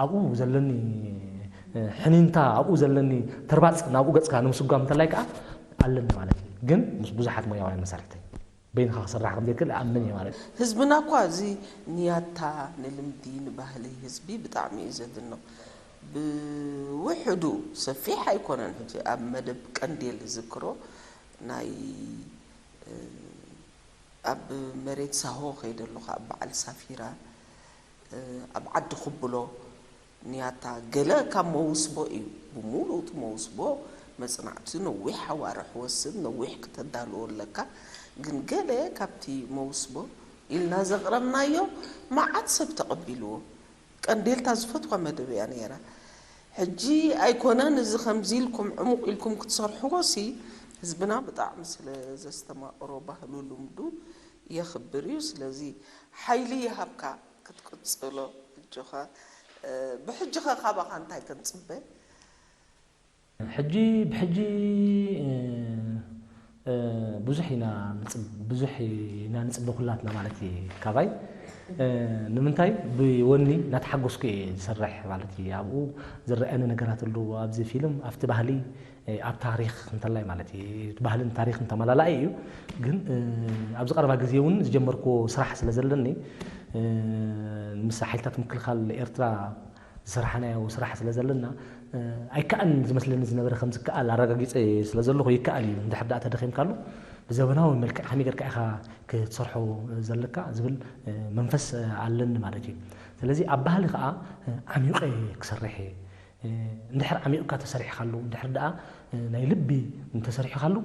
ኣብኡ ዘለኒ ሕኒንታ ኣብኡ ዘለኒ ተርባጽ ናብኡ ገጽካ ንምስጓም እንተላይ ከዓ ኣለኒ ማለት እዩ ግን ምስ ብዙሓት ሞያውያን መሳርሕተይ በይንኻ ክስራሕ ከም ዘይክእል ኣምን እየ ማለት እዩ ህዝብና እኳ እዚ ንያታ ንልምዲ ንባህሊ ህዝቢ ብጣዕሚ እዩ ዘድንቕ ብውሕዱ ሰፊሕ ኣይኮነን ሕጂ ኣብ መደብ ቀንዴል ዝዝክሮ ናይ ኣብ መሬት ሳሆ ከይደ ኣለኹ ኣብ በዓል ሳፊራ ኣብ ዓዲ ኩብሎ ንያታ ገለ ካብ መውስቦ እዩ ብሙሉእ እቲ መውስቦ መፅናዕቲ ነዊሕ ኣዋርሕ ወስድ ነዊሕ ክተዳልዎ ኣለካ ግን ገለ ካብቲ መውስቦ ኢልና ዘቕረብናዮ መዓት ሰብ ተቐቢልዎ ቀንዴልታ ዝፈትዋ መደብ እያ ነይራ ሕጂ ኣይኮነን እዚ ከምዚ ኢልኩም ዕሙቕ ኢልኩም ክትሰርሕዎ ሲ ህዝብና ብጣዕሚ ስለ ዘስተማቕሮ ባህሉ ልምዱ የኽብር እዩ ስለዚ ሓይሊ ይሃብካ ክትቅጽሎ ኣጆኻ ብሕጂ ኸ ካባኻ እንታይ ክንጽበ ሕጂ ብሕጂ ብዙሕ ኢና ብዙሕ ኢና ንፅበ ኩላትና ማለት እዩ ካባይ ንምንታይ ብወኒ እናተሓጎስኩ እየ ዝሰርሕ ማለት እዩ ኣብኡ ዝረኣየኒ ነገራት ኣለዎ ኣብዚ ፊልም ኣብቲ ባህሊ ኣብ ታሪክ እንተላይ ማለት እዩ እቲ ባህልን ታሪክን ተመላላኢ እዩ ግን ኣብዚ ቀረባ ግዜ እውን ዝጀመርኩዎ ስራሕ ስለ ዘለኒ ምስ ሓይልታት ምክልኻል ኤርትራ ዝሰራሕናዮ ስራሕ ስለ ዘለና ኣይከኣልን ዝመስለኒ ዝነበረ ከም ዝከኣል ኣረጋጊፀ ስለ ዘለኹ ይከኣል እዩ እንድሕር ደኣ ተደኺምካሉ ብዘበናዊ መልክዕ ከመይ ጌርካ ኢኻ ክትሰርሖ ዘለካ ዝብል መንፈስ ኣለኒ ማለት እዩ ስለዚ ኣብ ባህሊ ከዓ ዓሚቐ ክሰርሕ እየ እንድሕር ዓሚቕካ ተሰሪሕካሉ እንድሕር ደኣ ናይ ልቢ እንተሰሪሕካሉ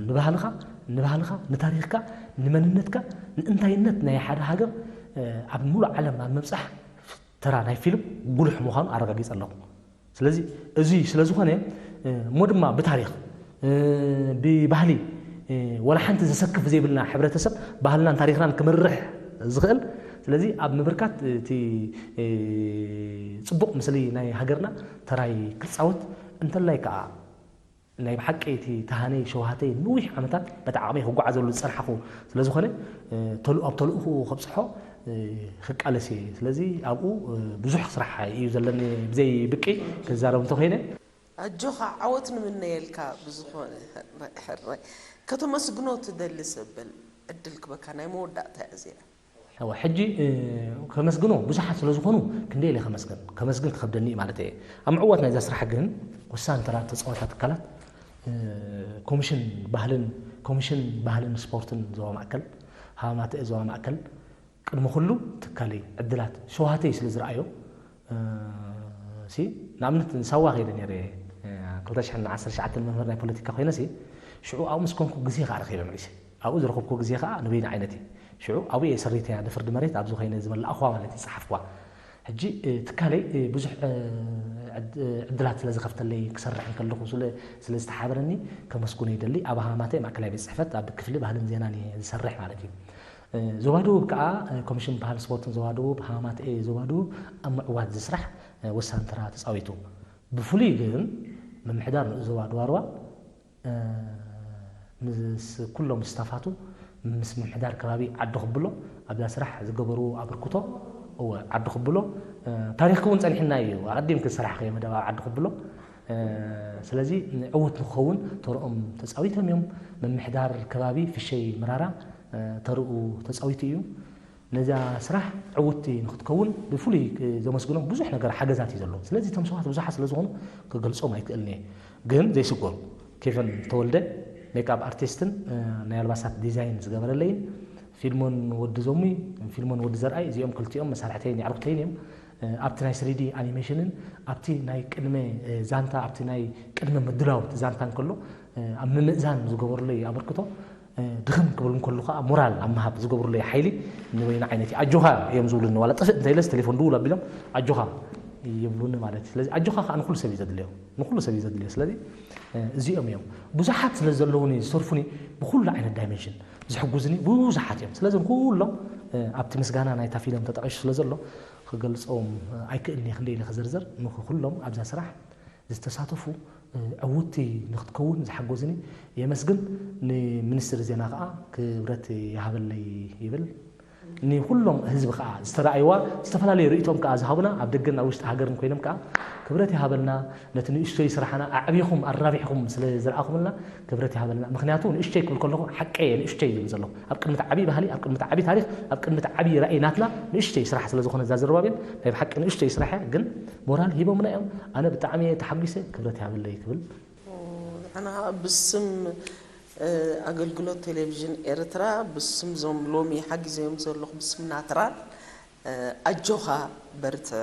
ንባህልኻ ንባህልኻ ንታሪኽካ ንመንነትካ ንእንታይነት ናይ ሓደ ሃገር ኣብ ሙሉእ ዓለም ኣብ ምብፃሕ ተራ ናይ ፊልም ጉሉሕ ምዃኑ ኣረጋጊፀ ኣለኹ ስለዚ እዚ ስለ ዝኾነ እሞ ድማ ብታሪኽ ብባህሊ ወላ ሓንቲ ዘሰክፍ ዘይብልና ሕብረተሰብ ባህልናን ታሪኽናን ክምርሕ ዝኽእል ስለዚ ኣብ ምብርካት እቲ ፅቡቕ ምስሊ ናይ ሃገርና ተራይ ክፃወት እንተላይ ከዓ ናይ ብሓቂ እቲ ተሃነይ ሸውሃተይ ንዊሕ ዓመታት በቲ ዓቕመይ ክጓዓዘሉ ዝፀናሕኹ ስለ ዝኾነ ኣብ ተልእኹኡ ከብፅሖ ክቃለስ እየ ስለዚ ኣብኡ ብዙሕ ስራሕ እዩ ዘለኒ ብዘይ ብቂ ክዛረብ እንተኮይነ ኣጆኻ ዓወት ንምነየልካ ብዝኾነ ሕራይ ከተመስግኖ ትደሊ ሰብ በል ዕድል ክበካ ናይ መወዳእታ እያ እዚኣ ሕጂ ከመስግኖ ብዙሓት ስለ ዝኾኑ ክንደይ ኢለ ከመስግን ከመስግን ክኸብደኒ እዩ ማለት እየ ኣብ ምዕዋት ናይዛ ስራሕ ግን ወሳኒ ተራ ተፃወታ ትካላት ኮሚሽን ባህልን ኮሚሽን ባህልን ስፖርትን ዞባ ማእከል ሃማተ ዞባ ማእከል ቅድሚ ኩሉ ትካለይ ዕድላት ሸውሃተይ ስለ ዝረኣዮ ሲ ንኣብነት ንሳዋ ከይደ ነይረ ክልተ ሽሕን ዓሰርተ ትሽዓተን መምህር ናይ ፖለቲካ ኮይነ ሲ ሽዑ ኣብኡ ምስ ኮንኩ ግዜ ከዓ ረኺበ መሊሰ ኣብኡ ዝረኸብኩ ግዜ ከዓ ንበይኒ ዓይነት እዩ ሽዑ ኣብኡ እየ ሰሪተያ ንፍርዲ መሬት ኣብዚ ኮይነ ዝመላእኽዋ ማለት እዩ ዝፀሓፍክዋ ሕጂ ትካለይ ብዙሕ ዕድላት ስለ ዝኸፍተለይ ክሰርሕ እንከለኹ ስለ ዝተሓበረኒ ከመስግኖ ይደሊ ኣብ ሃማተ ማእከላይ ቤት ፅሕፈት ኣብ ክፍሊ ባህልን ዜናን እየ ዝሰርሕ ማለት እዩ ዞባ ደቡብ ከዓ ኮሚሽን ባህል ስፖርትን ዞባ ደቡብ ሃማማተኤ ዞባ ደቡብ ኣብ ምዕዋት ዝስራሕ ወሳኒ ተራ ተፃዊቱ። ብፍሉይ ግን ምምሕዳር ንኡስ ዞባ ደዋርዋ ምስ ኩሎም ስታፋቱ ምስ ምምሕዳር ከባቢ ዓዲ ክብሎ ኣብዛ ስራሕ ዝገበሩ ኣበርክቶ እወ ዓዲ ክብሎ ታሪክ ክውን ፀኒሕና እዩ ኣቀዲም ክስራሕ ከየመደባ ዓዲ ክብሎ ስለዚ ዕውት ንክኸውን ተርኦም ተፃዊቶም እዮም። ምምሕዳር ከባቢ ፍሸይ ምራራ ተርኡ ተፃዊቱ እዩ። ነዛ ስራሕ ዕውቲ ንክትከውን ብፍሉይ ዘመስግኖም ብዙሕ ነገር ሓገዛት እዩ ዘለዎ። ስለዚ እቶም ሰባት ብዙሓት ስለዝኾኑ ክገልጾም ኣይክእልን እየ። ግን ዘይስጎሩ ኬቨን ተወልደ ሜክኣፕ ኣርቲስትን ናይ ኣልባሳት ዲዛይን ዝገበረለይን ፊልሞን ወዲ ዞሙይ ፊልሞን ወዲ ዘርኣይ እዚኦም ክልቲኦም መሳርሕተይን የዕርኩተይን እዮም። ኣብቲ ናይ ስሪዲ ኣኒሜሽንን ኣብቲ ናይ ቅድመ ዛንታ ኣብቲ ናይ ቅድመ ምድላው እቲ ዛንታ እንከሎ ኣብ ምምእዛን ዝገበሩለይ ኣበርክቶ ድኽም ክብል እንከሉ ከዓ ሞራል ኣብ ምሃብ ዝገብሩለይ ሓይሊ ንበይኑ ዓይነት እዩ ኣጆኻ እዮም ዝብሉኒ ዋላ ጥፍእ እንተኢለስ ቴሌፎን ድውል ኣቢሎም ኣጆኻ ይብሉኒ ማለት እዩ ስለዚ ኣጆኻ ከዓ ንኩሉ ሰብ እዩ ዘድልዮ ንኩሉ ሰብ እዩ ዘድልዮ ስለዚ እዚኦም እዮም ብዙሓት ስለ ዘለውኒ ዝሰርፉኒ ብኩሉ ዓይነት ዳይሜንሽን ዝሕጉዝኒ ብዙሓት እዮም ስለዚ ንኩሎም ኣብቲ ምስጋና ናይታ ፊልም ተጠቂሱ ስለ ዘሎ ክገልፆም ኣይክእልን እየ ክንደይ ኢለ ክዝርዝር ንኩሎም ኣብዛ ስራሕ ዝተሳተፉ ዕውቲ ንክትከውን ዝሓገዙኒ የመስግን። ንሚኒስትሪ ዜና ከዓ ክብረት ይሃበለይ ይብል። ንኩሎም ህዝቢ ከዓ ዝተረኣይዋ ዝተፈላለዩ ርእይቶም ከዓ ዝሃቡና ኣብ ደገን ኣብ ውሽጢ ሃገርን ኮይኖም ከዓ ክብረት ይሃበልና ነቲ ንእሽቶይ ስራሕና ኣዕቢኹም ኣራቢሕኹም ስለ ዝረኣኹምልና ክብረት ይሃበልና ምክንያቱ ንእሽቶይ ክብል ከለኹ ሓቀየ ንእሽቶይ ዝብል ዘለኹ ኣብ ቅድሚ ዓብዪ ባህሊ ኣብ ቅድሚ ዓብዪ ታሪኽ ኣብ ቅድሚ ዓብዪ ራእይ ናትና ንእሽቶይ ስራሕ ስለ ዝኾነ እዛ ዘረባቤል ናይ ብሓቂ ንእሽቶይ ስራሕ እያ ግን ሞራል ሂቦምና እዮም ኣነ ብጣዕሚ እየ ተሓጒሰ ክብረት ይሃበለይ ክብል ንሕና ብስም ኣገልግሎት ቴሌቪዥን ኤርትራ ብስም ዞም ሎሚ ሓጊዘዮም ዘለኹ ብስም ናትራል ኣጆኻ በርትዕ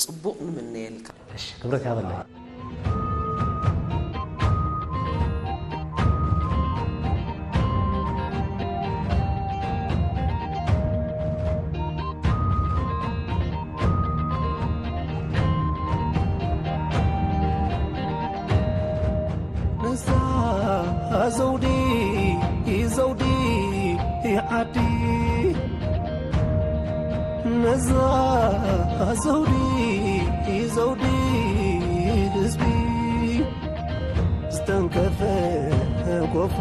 ፅቡቕ ንምነየልካ። እሺ ክብረት ያበለይ። ነዛ ዘውዲ ዘውዲ ዓዲ ነዛ ዘውዲ ዘውዲ ህዝቢ ዝተንከፈ ጎፎ